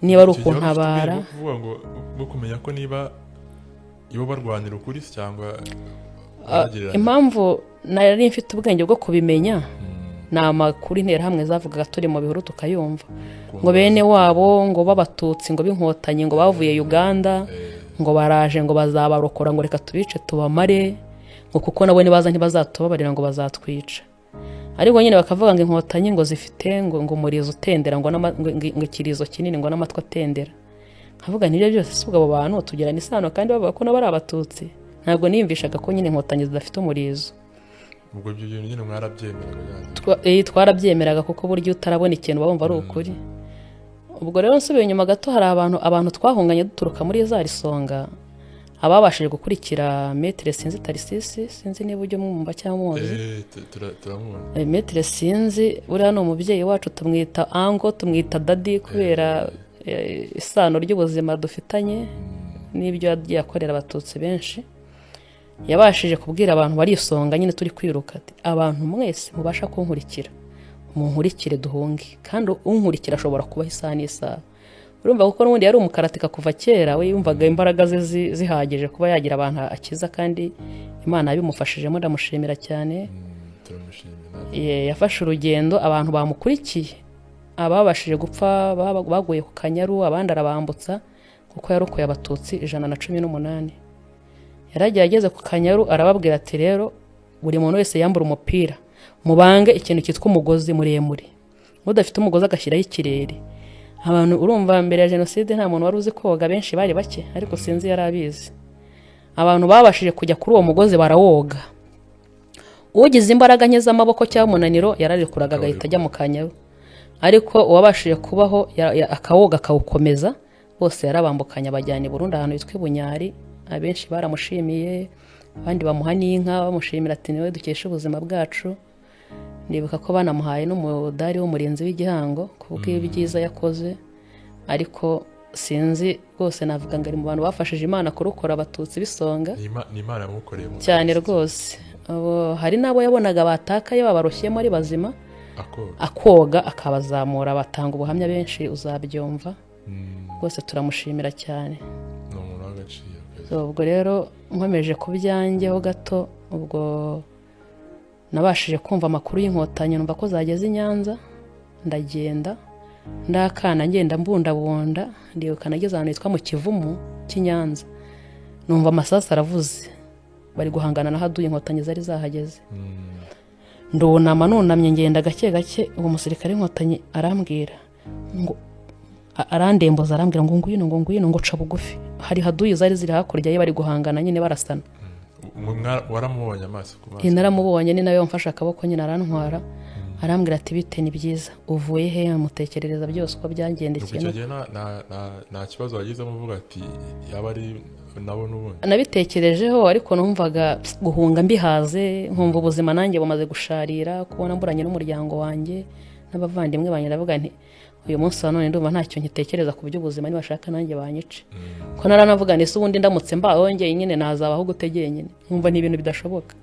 niba ari Icyo gihe wari ufite ukuntabara." ubwenge bwo kuvuga ngo bwo kumenya ko niba ibo barwanira ukuri se cyangwa baragereranya? Impamvu nari mfite ubwenge bwo kubimenya ni amakuru interahamwe zavugaga turi mu bihuru tukayumva, ngo bene wabo, ngo b'Abatutsi, ngo b'Inkotanyi, ngo bavuye Uganda, ngo baraje, ngo bazabarokora, ngo reka tubice tubamare, ngo kuko nabo nibaza ntibazatubabarira, ngo bazatwica. Ariko nyine bakavuga ngo Inkotanyi ngo zifite ngo umurizo utendera, ngo ikirizo kinini, ngo n'amatwi atendera. Nkavuga nibyo byose si ubwo abo bantu tugirana isano, kandi bavuga ko nabo ari Abatutsi? Ntabwo niyumvishaga ko nyine Inkotanyi zidafite umurizo. Ubwo ibyo bintu nyine mwarabyemeraga byanze? Twarabyemeraga, kuko burya utarabona ikintu uba wumva ari ukuri. Ubwo rero nsubiye inyuma gato, hari abantu twahunganye duturuka muri za Risonga. Ababashije gukurikira Maître Sinzi Tarisisi, sinzi niba ujya umwumva cyangwa umuzi. Turamubona. Maître Sinzi buriya ni umubyeyi wacu, tumwita uncle, tumwita daddy, kubera isano ry'ubuzima dufitanye n'ibyo yagiye akorera Abatutsi benshi. Yabashije kubwira abantu barisonga nyine turi kwiruka ati: "Abantu mwese mubasha kunkurikira, munkurikire duhunge, kandi unkurikira ashobora kubaho isaha n'isaha." Urumva, kuko n'ubundi yari umukaratika kuva kera, we yumvaga imbaraga ze zihagije kuba yagira abantu akiza, kandi Imana yabimufashijemo, ndamushimira cyane. Turamushimira natwe. Yafashe urugendo, abantu bamukurikiye, ababashije gupfa baguye ku Kanyaru, abandi arabambutsa kuko yarokoye Abatutsi 118. Yaragiye, ageze ku Kanyaru arababwira ati: "Rero buri muntu wese yambura umupira, mubange ikintu cyitwa umugozi muremure, udafite umugozi agashyiraho ikirere." Abantu, urumva, mbere ya jenoside nta muntu wari uzi koga, benshi bari bake, ariko Sinzi yari abizi. Abantu babashije kujya kuri uwo mugozi barawoga, ugize imbaraga nke z'amaboko cyangwa umunaniro yararekuraga agahita ajya mu Kanyaru, ariko uwabashije kubaho akawoga akawukomeza, bose yarabambukanya abajyana i Burundi ahantu hitwa i Bunyari. Abenshi baramushimiye, abandi bamuha n'inka bamushimira ati: "Niwe dukesha ubuzima bwacu." Ndibuka ko banamuhaye n'umudari w'umurinzi w'igihango kubw'ibyiza yakoze. Ariko Sinzi rwose navuga ngo ari mu bantu bafashije Imana kurokora Abatutsi b'Isonga. Ni Imana yamukoreye mu Cyane kazi. Rwose. Hari n'abo yabonaga batakaye babaroshyemo ari bazima, akoga, akoga akabazamura, batanga ubuhamya benshi, uzabyumva. Rwose turamushimira cyane. Ni umuntu w'agaciro kazi. So, ubwo rero nkomeje ku byanjyeho gato, ubwo nabashije kumva amakuru y'Inkotanyi, numva ko zageze i Nyanza, ndagenda ndakana, ngenda mbundabunda. Ndibuka nageze ahantu hitwa mu Kivumu cy'i Nyanza, numva amasasu aravuze, bari guhangana na haduye, Inkotanyi zari zahageze. Ndunama, nunamye ngenda gake gake, uwo musirikare w'Inkotanyi arambwira ngo arandemboza, arambwira ngo ngwino, ngo ngwino, ngo ca bugufi, hari haduyi zari ziri hakurya ye, bari guhangana nyine barasana. Waramubonye amaso ku maso? Naramubonye, ni nawe wamfashe akaboko nyine arantwara, arambwira ati: "Bite, ni byiza, uvuye he?" Mutekerereza byose uko Ubwo byangendekeye. Icyo gihe nta kibazo wagizemo uvuga ati yaba ari nabo n'ubundi? Nabitekerejeho, ariko numvaga guhunga mbihaze, nkumva ubuzima nanjye bumaze gusharira, kubona mburanye n'umuryango wanjye n'abavandimwe banjye. Ndavuga nti: "Uyu munsi wa none ndumva ntacyo nkitekereza ku by'ubuzima, nibashaka nanjye banyice." Ko naranavuga nti: "Ese ubundi ndamutse mbayeho njyenyine nazabaho gute jyenyine?" Nkumva ni ibintu bidashoboka.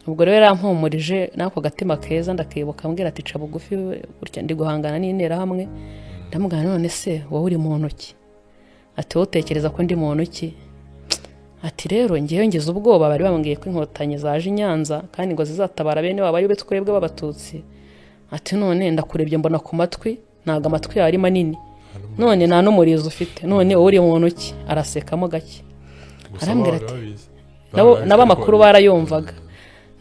Ubwo rero yarampumurije n'ako gatima keza, ndakibuka, ambwira ati: "Ca bugufi gutya, ndi guhangana n'Interahamwe." Ndamubwira: "None se wowe uri muntu ki?" Ati: "Wowe utekereza ko ndi muntu ki?" Ati: "Rero ngewe ngize ubwoba, bari bambwiye ko Inkotanyi zaje i Nyanza kandi ngo zizatabara bene wabo, ari be twebwe b'Abatutsi." Ati: "None ndakurebye mbona ku matwi ntabwo amatwi yawe ari manini, none nta n'umurizo ufite, none wowe uri muntu ki?" Arasekamo gake. Gusa Arambwira babaga ati babizi. Nabo amakuru barayumvaga.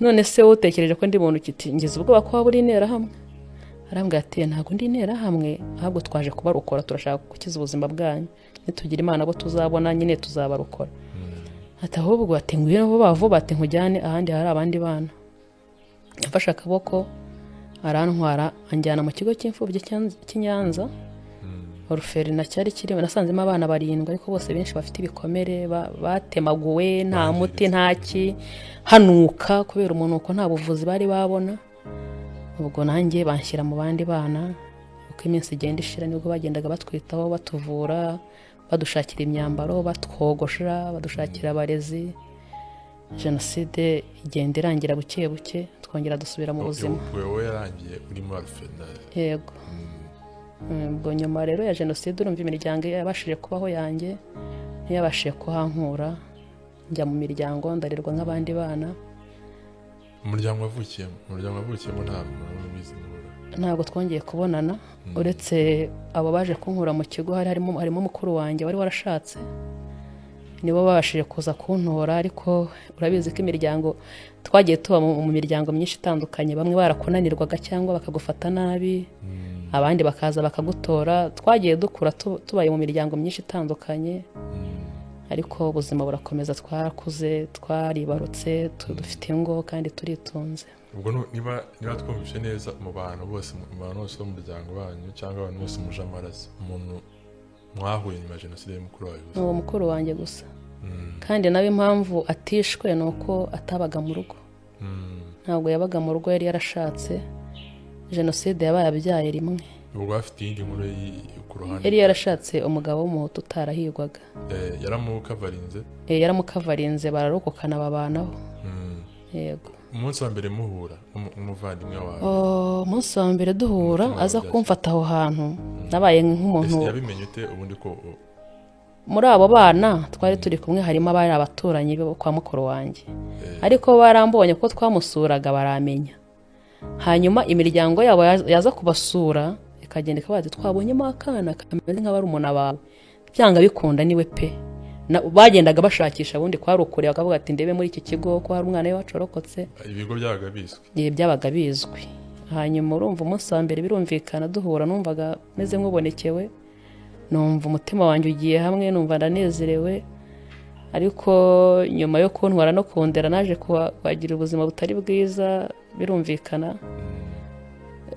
"None se wowe utekereje ko ndi muntu ki?" Ati: "Ngize ubwoba ko waba uri Interahamwe." Arambwira ati: "Ntabwo ndi Interahamwe, ahubwo twaje kubarokora, turashaka gukiza ubuzima bwanyu, nitugira Imana abo tuzabona nyine tuzabarokora." Ati: "Ahubwo," ati, "ngwino vuba vuba," ati, "nkujyane ahandi hari abandi bana." Yamfashe akaboko arantwara, anjyana mu kigo cy'imfubyi cy'i Nyanza, orphelinat cyari kirimo. Nasanzemo abana barindwi, ariko bose benshi bafite ibikomere, batemaguwe, nta muti, nta ki, hanuka kubera umunuko, nta buvuzi bari babona. Ubwo nanjye banshyira mu bandi bana. Uko iminsi igenda ishira nibwo bagendaga batwitaho, batuvura, badushakira imyambaro, batwogosha, badushakira abarezi. Jenoside igenda irangira buke buke, twongera dusubira mu buzima. Wowe yarangiye uri muri orphelinat? Yego. Ubwo nyuma rero ya jenoside, urumva, imiryango yabashije kubaho yanjye ntiyabashije kuhankura, njya mu miryango, ndarerwa nk'abandi bana. Umuryango wavukiyemo nta muntu ubizi mubura? Ntabwo twongeye kubonana, uretse abo baje kunkura mu kigo. Hari harimo mukuru wanjye wari warashatse, nibo babashije kuza kuntora. Ariko urabizi ko imiryango twagiye tuba mu miryango myinshi itandukanye, bamwe barakunanirwaga cyangwa bakagufata nabi, abandi bakaza bakagutora. Twagiye dukura tubaye mu miryango myinshi itandukanye, ariko ubuzima burakomeza, twarakuze, twaribarutse, dufite ingo kandi turitunze. Ubwo niba twumvise neza, mu bantu bose bo mu muryango wanyu cyangwa abantu bose muje amaraso, umuntu mwahuye nyuma ya jenoside y'umukuru wawe gusa? Ni uwo mukuru wanjye gusa. Kandi nawe impamvu atishwe ni uko atabaga mu rugo. Ntabwo yabaga mu rugo, yari yarashatse. Jenoside yabaye abyaye rimwe. Ubwo afite iyindi nkuru ku ruhande. Yari yarashatse umugabo w'Umuhutu utarahigwaga. Yaramukavarinze. Yaramukavarinze, bararokokana, babanaho. Yego. Umunsi wa mbere muhura n'umuvandimwe wawe? Oh, umunsi wa mbere duhura, Umutima wawe aza byakira. kumfata aho hantu, nabaye nk'umuntu. Ese yabimenye ute ubundi ko Muri abo bana twari turi kumwe harimo abari abaturanyi bo kwa mukuru wanjye, ariko barambonye ko twamusuraga, baramenya. Hanyuma imiryango yabo yaza kubasura ikagenda ikabaza ati: "Twabonyemo akana kameze nk'abarumuna bawe, byanga bikunda niwe pe." Bagendaga bashakisha, ubundi kwari ukure, bakavuga ati: "Ndebe muri iki kigo ko hari umwana we wacu warokotse." Ibigo byabaga bizwi. Igihe byabaga bizwi. Hanyuma urumva, umunsi wa mbere birumvikana duhura, numvaga meze nk'ubonekewe, numva umutima wanjye ugiye hamwe, numva ndanezerewe. Ariko nyuma yo kuntwara no kundera, naje kuhagira ubuzima butari bwiza. Birumvikana,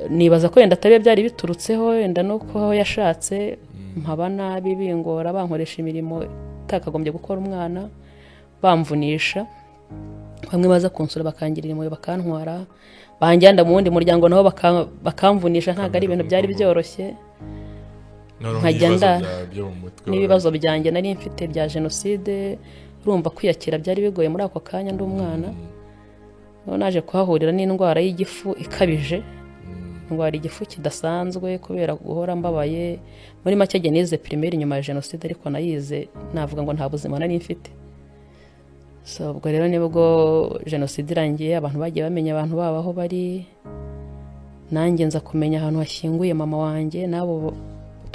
nibaza ko wenda atari byari biturutseho, wenda no kuba aho yashatse mpaba nabi, bingora, bankoresha imirimo itakagombye gukora umwana, bamvunisha. Bamwe baza kunsura bakangirira impuhwe, bakantwara, banjyana mu wundi muryango, nabo bakamvunisha. Ntabwo ari ibintu byari byoroshye. Noneho Nkajya n'ibibazo byo mu mutwe. N'ibibazo byanjye nari mfite bya jenoside, urumva kwiyakira byari bigoye muri ako kanya, ndi umwana. Noneho naje kuhahurira n'indwara y'igifu ikabije, ndwara igifu kidasanzwe kubera guhora mbabaye. Muri make, njye nize primaire nyuma ya jenoside, ariko nayize navuga ngo nta buzima nari mfite. So ubwo rero nibwo jenoside irangiye, abantu bagiye bamenya abantu babo aho bari. Nanjye nza kumenya ahantu hashyinguye mama wanjye n'abo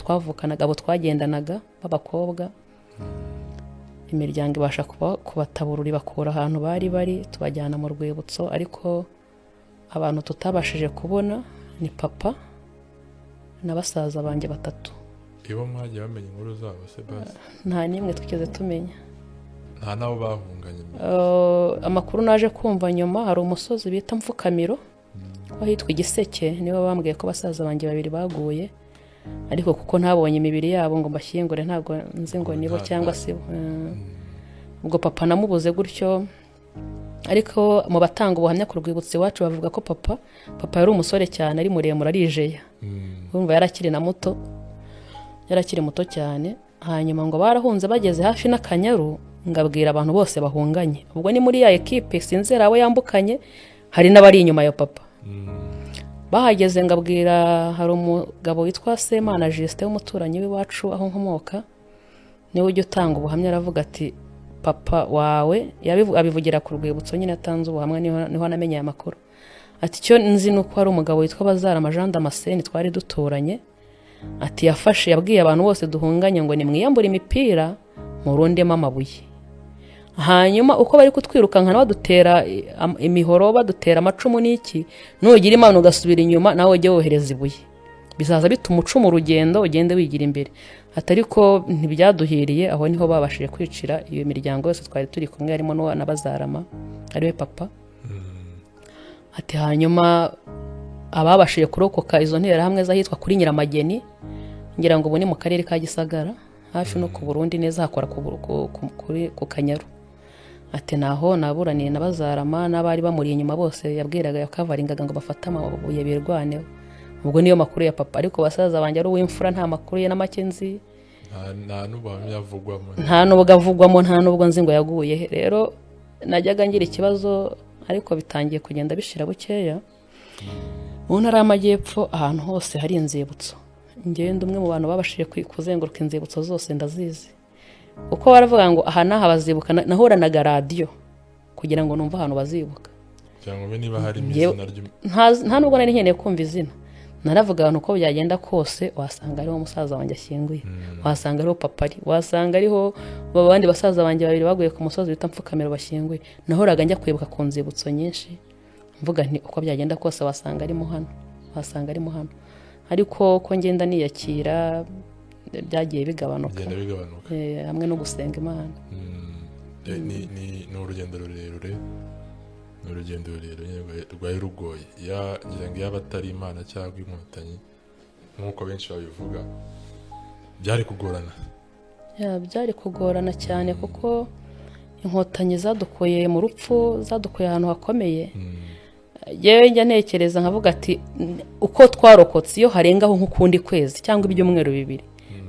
twavukanaga, abo twagendanaga b'abakobwa. Imiryango ibasha kubataburura, ibakura ahantu bari bari, tubajyana mu rwibutso. Ariko abantu tutabashije kubona ni papa na basaza banjye batatu. Ibo mwagiye bamenya inkuru zabo se basi? Nta n'imwe twigeze tumenya. Nta n'abo bahunganye? Amakuru naje kumva nyuma, hari umusozi bita Mfukamiro wahitwa Igiseke, nibo bambwiye ko basaza banjye babiri baguye. Ariko kuko ntabonye imibiri yabo ngo mbashyingure, ntabwo nzi ngo nibo cyangwa si bo. Ubwo papa namubuze gutyo. Ariko mu batanga ubuhamya ku rwibutso iwacu bavuga ko papa yari umusore cyane, ari muremure, arijeya. Urumva yari akiri na muto, yari akiri muto cyane. Hanyuma ngo barahunze, bageze hafi n'Akanyaru, ngabwira abantu bose bahunganye, ubwo ni muri ya ekipe, sinzera abo yambukanye, hari n'abari inyuma ya papa. Bahageze ngabwira, hari umugabo witwa Semana Justin w'umuturanyi w'iwacu aho nkomoka, niwe ujya utanga ubuhamya. Aravuga ati: "Papa wawe," abivugira ku rwibutso nyine, atanze ubuhamya, niho anamenye aya makuru. Ati: "Icyo nzi ni uko hari umugabo witwa Bazarama Jean Damascene twari duturanye." Ati: "Yafashe, yabwiye abantu bose duhunganye ngo nimwiyambure imipira murundemo amabuye. Hanyuma uko bari kutwirukankana badutera imihoro, badutera amacumu n'iki, nugira Imana ugasubira inyuma, nawe ujye wohereza ibuye, bizaza bituma ucuma urugendo, ugende wigira imbere." Ati: "Ariko ntibyaduhiriye. Aho niho babashije kwicira iyo miryango yose twari turi kumwe, harimo na Bazarama ariwe papa." Ati: "Hanyuma ababashije kurokoka izo nterahamwe z'ahitwa kuri Nyiramageni, ngira ngo ubu ni mu karere ka Gisagara, hafi no ku Burundi neza, hakora ku Kanyaru." Ati: "Naho naburaniye na Bazarama n'abari bamuri inyuma bose, yabwiraga, yakavaringaga ngo bafate amabuye birwaneho." Ubwo niyo makuru ya papa. Ariko basaza banjye, ari uw'imfura, nta makuru ye na make nzi. Nta n'ubuhamya avugwamo. Nta n'ubwo avugwamo, nta n'ubwo nzi ngo yaguye he. Rero najyaga ngira ikibazo, ariko bitangiye kugenda bishira bukeya. Mu Ntara y'Amajyepfo ahantu hose hari inzibutso, ngenda umwe mu bantu babashije kuzenguruka inzibutso zose, ndazizi. Uko baravuga ngo aha n'aha bazibuka, nahoranaga radiyo kugira ngo numve ahantu bazibuka. Kugira ngo ube niba harimo izina Nta nubwo nari nkeneye kumva izina. Naravuga, ahantu uko byagenda kose wasanga ariho musaza wanjye ashyinguye, wasanga ariho papa ari, wasanga ariho abandi basaza banjye babiri baguye ku musozi bita Mfukamiro bashyinguye. Nahoraga njya kwibuka ku nzibutso nyinshi, mvuga nti: "Uko byagenda kose wasanga arimo hano, wasanga arimo hano." Ariko uko ngenda niyakira, byagiye bigabanuka. Bigenda bigabanuka. Hamwe no gusenga Imana. Ni urugendo rurerure, ni urugendo rurerure nyine rwari rugoye. Ngira ngo yaba atari Imana cyangwa Inkotanyi nk'uko benshi babivuga, byari kugorana. Ya, byari kugorana cyane kuko Inkotanyi zadukuye mu rupfu, zadukuye ahantu hakomeye. Yewe, njya ntekereza nkavuga ati uko twarokotse, iyo harengaho nk'ukundi kwezi cyangwa ibyumweru 2,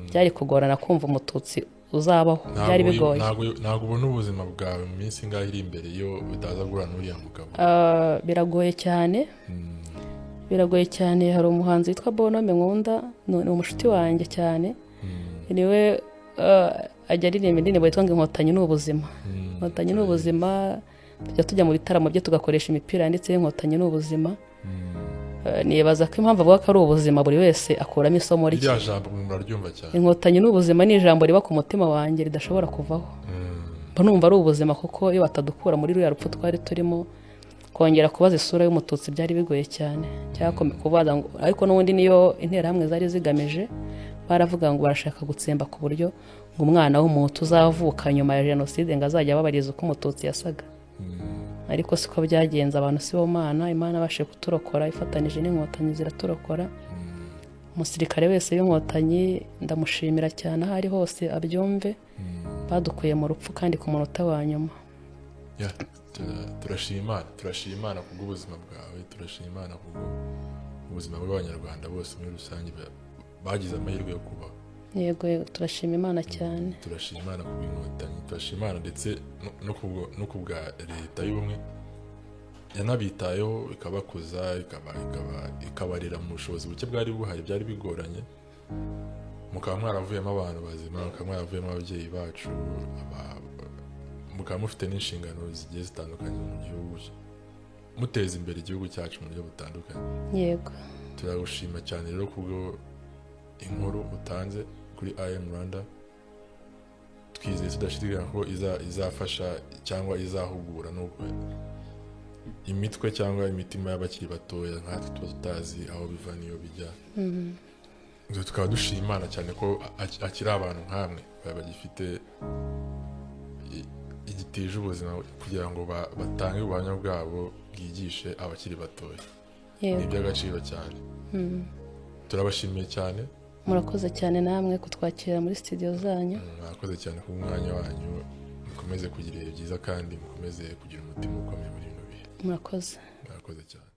byari kugorana kumva Umututsi uzabaho. Byari bigoye. Ntabwo ubona ubuzima bwawe mu minsi ingahe iri imbere iyo utaza guhura n'uriya mugabo? Ah, biragoye cyane, biragoye cyane. Hari umuhanzi witwa Bonome nkunda, ni umushuti wanjye cyane. Niwe ajya aririmba indirimbo yitwa ngo "Inkotanyi ni ubuzima". Inkotanyi ni ubuzima. Tujya mu bitaramo bye, tugakoresha imipira yanditseho "Inkotanyi ni ubuzima". Nibaza ko impamvu avuga ko ari ubuzima, buri wese akuramo isomo rye. Ririya jambo muraryumva cyane. Inkotanyi ni ubuzima ni ijambo riba ku mutima wanjye, ridashobora kuvaho. Mba numva ari ubuzima kuko iyo batadukura muri ruriya rupfu twari turimo, kongera kubaza isura y'Umututsi byari bigoye cyane, cyangwa kubaza ngo. Ariko n'ubundi niyo Interahamwe zari zigamije. Baravuga ngo barashaka gutsemba ku buryo ngo umwana w'Umuhutu uzavuka nyuma ya jenoside ngo azajya ababariza uko Umututsi yasaga. Ariko siko byagenze. Abantu si bo Mana. Imana abashije kuturokora ifatanije n'Inkotanyi, ziraturokora. Umusirikare wese w'Inkotanyi ndamushimira cyane, aho ari hose abyumve. Badukuye mu rupfu kandi ku munota wa nyuma. Ya, turashima Imana, turashima Imana kubw'ubuzima bwawe, turashima Imana kubw'ubuzima bw'Abanyarwanda bose muri rusange bagize amahirwe yo kubaho. Yego, turashima Imana cyane. Turashima Imana kubw'Inkotanyi, turashima Imana ndetse no kubwa Leta y'Ubumwe yanabitayeho, ikabakuza, ikabarera mu bushobozi buke bwari buhari. Byari bigoranye, mukaba mwaravuyemo abantu bazima, mukaba mwaravuyemo ababyeyi bacu, mukaba mufite n'inshingano zigiye zitandukanye mu gihugu, muteza imbere igihugu cyacu mu buryo butandukanye. Turagushima cyane rero kubwo inkuru utanze kuri IM Rwanda. Twizeye tudashidikanya ko izafasha cyangwa izahugura no imitwe cyangwa imitima y'abakiri batoya nkatwe tuba tutazi aho biva n'iyo bijya. Gusa tukaba dushima Imana cyane ko akiri abantu nk'amwe bagifite igitije ubuzima kugira ngo batange ubuhamya bwabo bwigishe abakiri batoya. Ni iby'agaciro cyane. Turabashimiye cyane. Murakoze cyane namwe kutwakira muri studio zanyu. Mwakoze cyane ku mwanya wanyu. Mukomeze kugira ibihe byiza kandi mukomeze kugira umutima ukomeye muri bino bihe. Murakoze. Mwakoze cyane.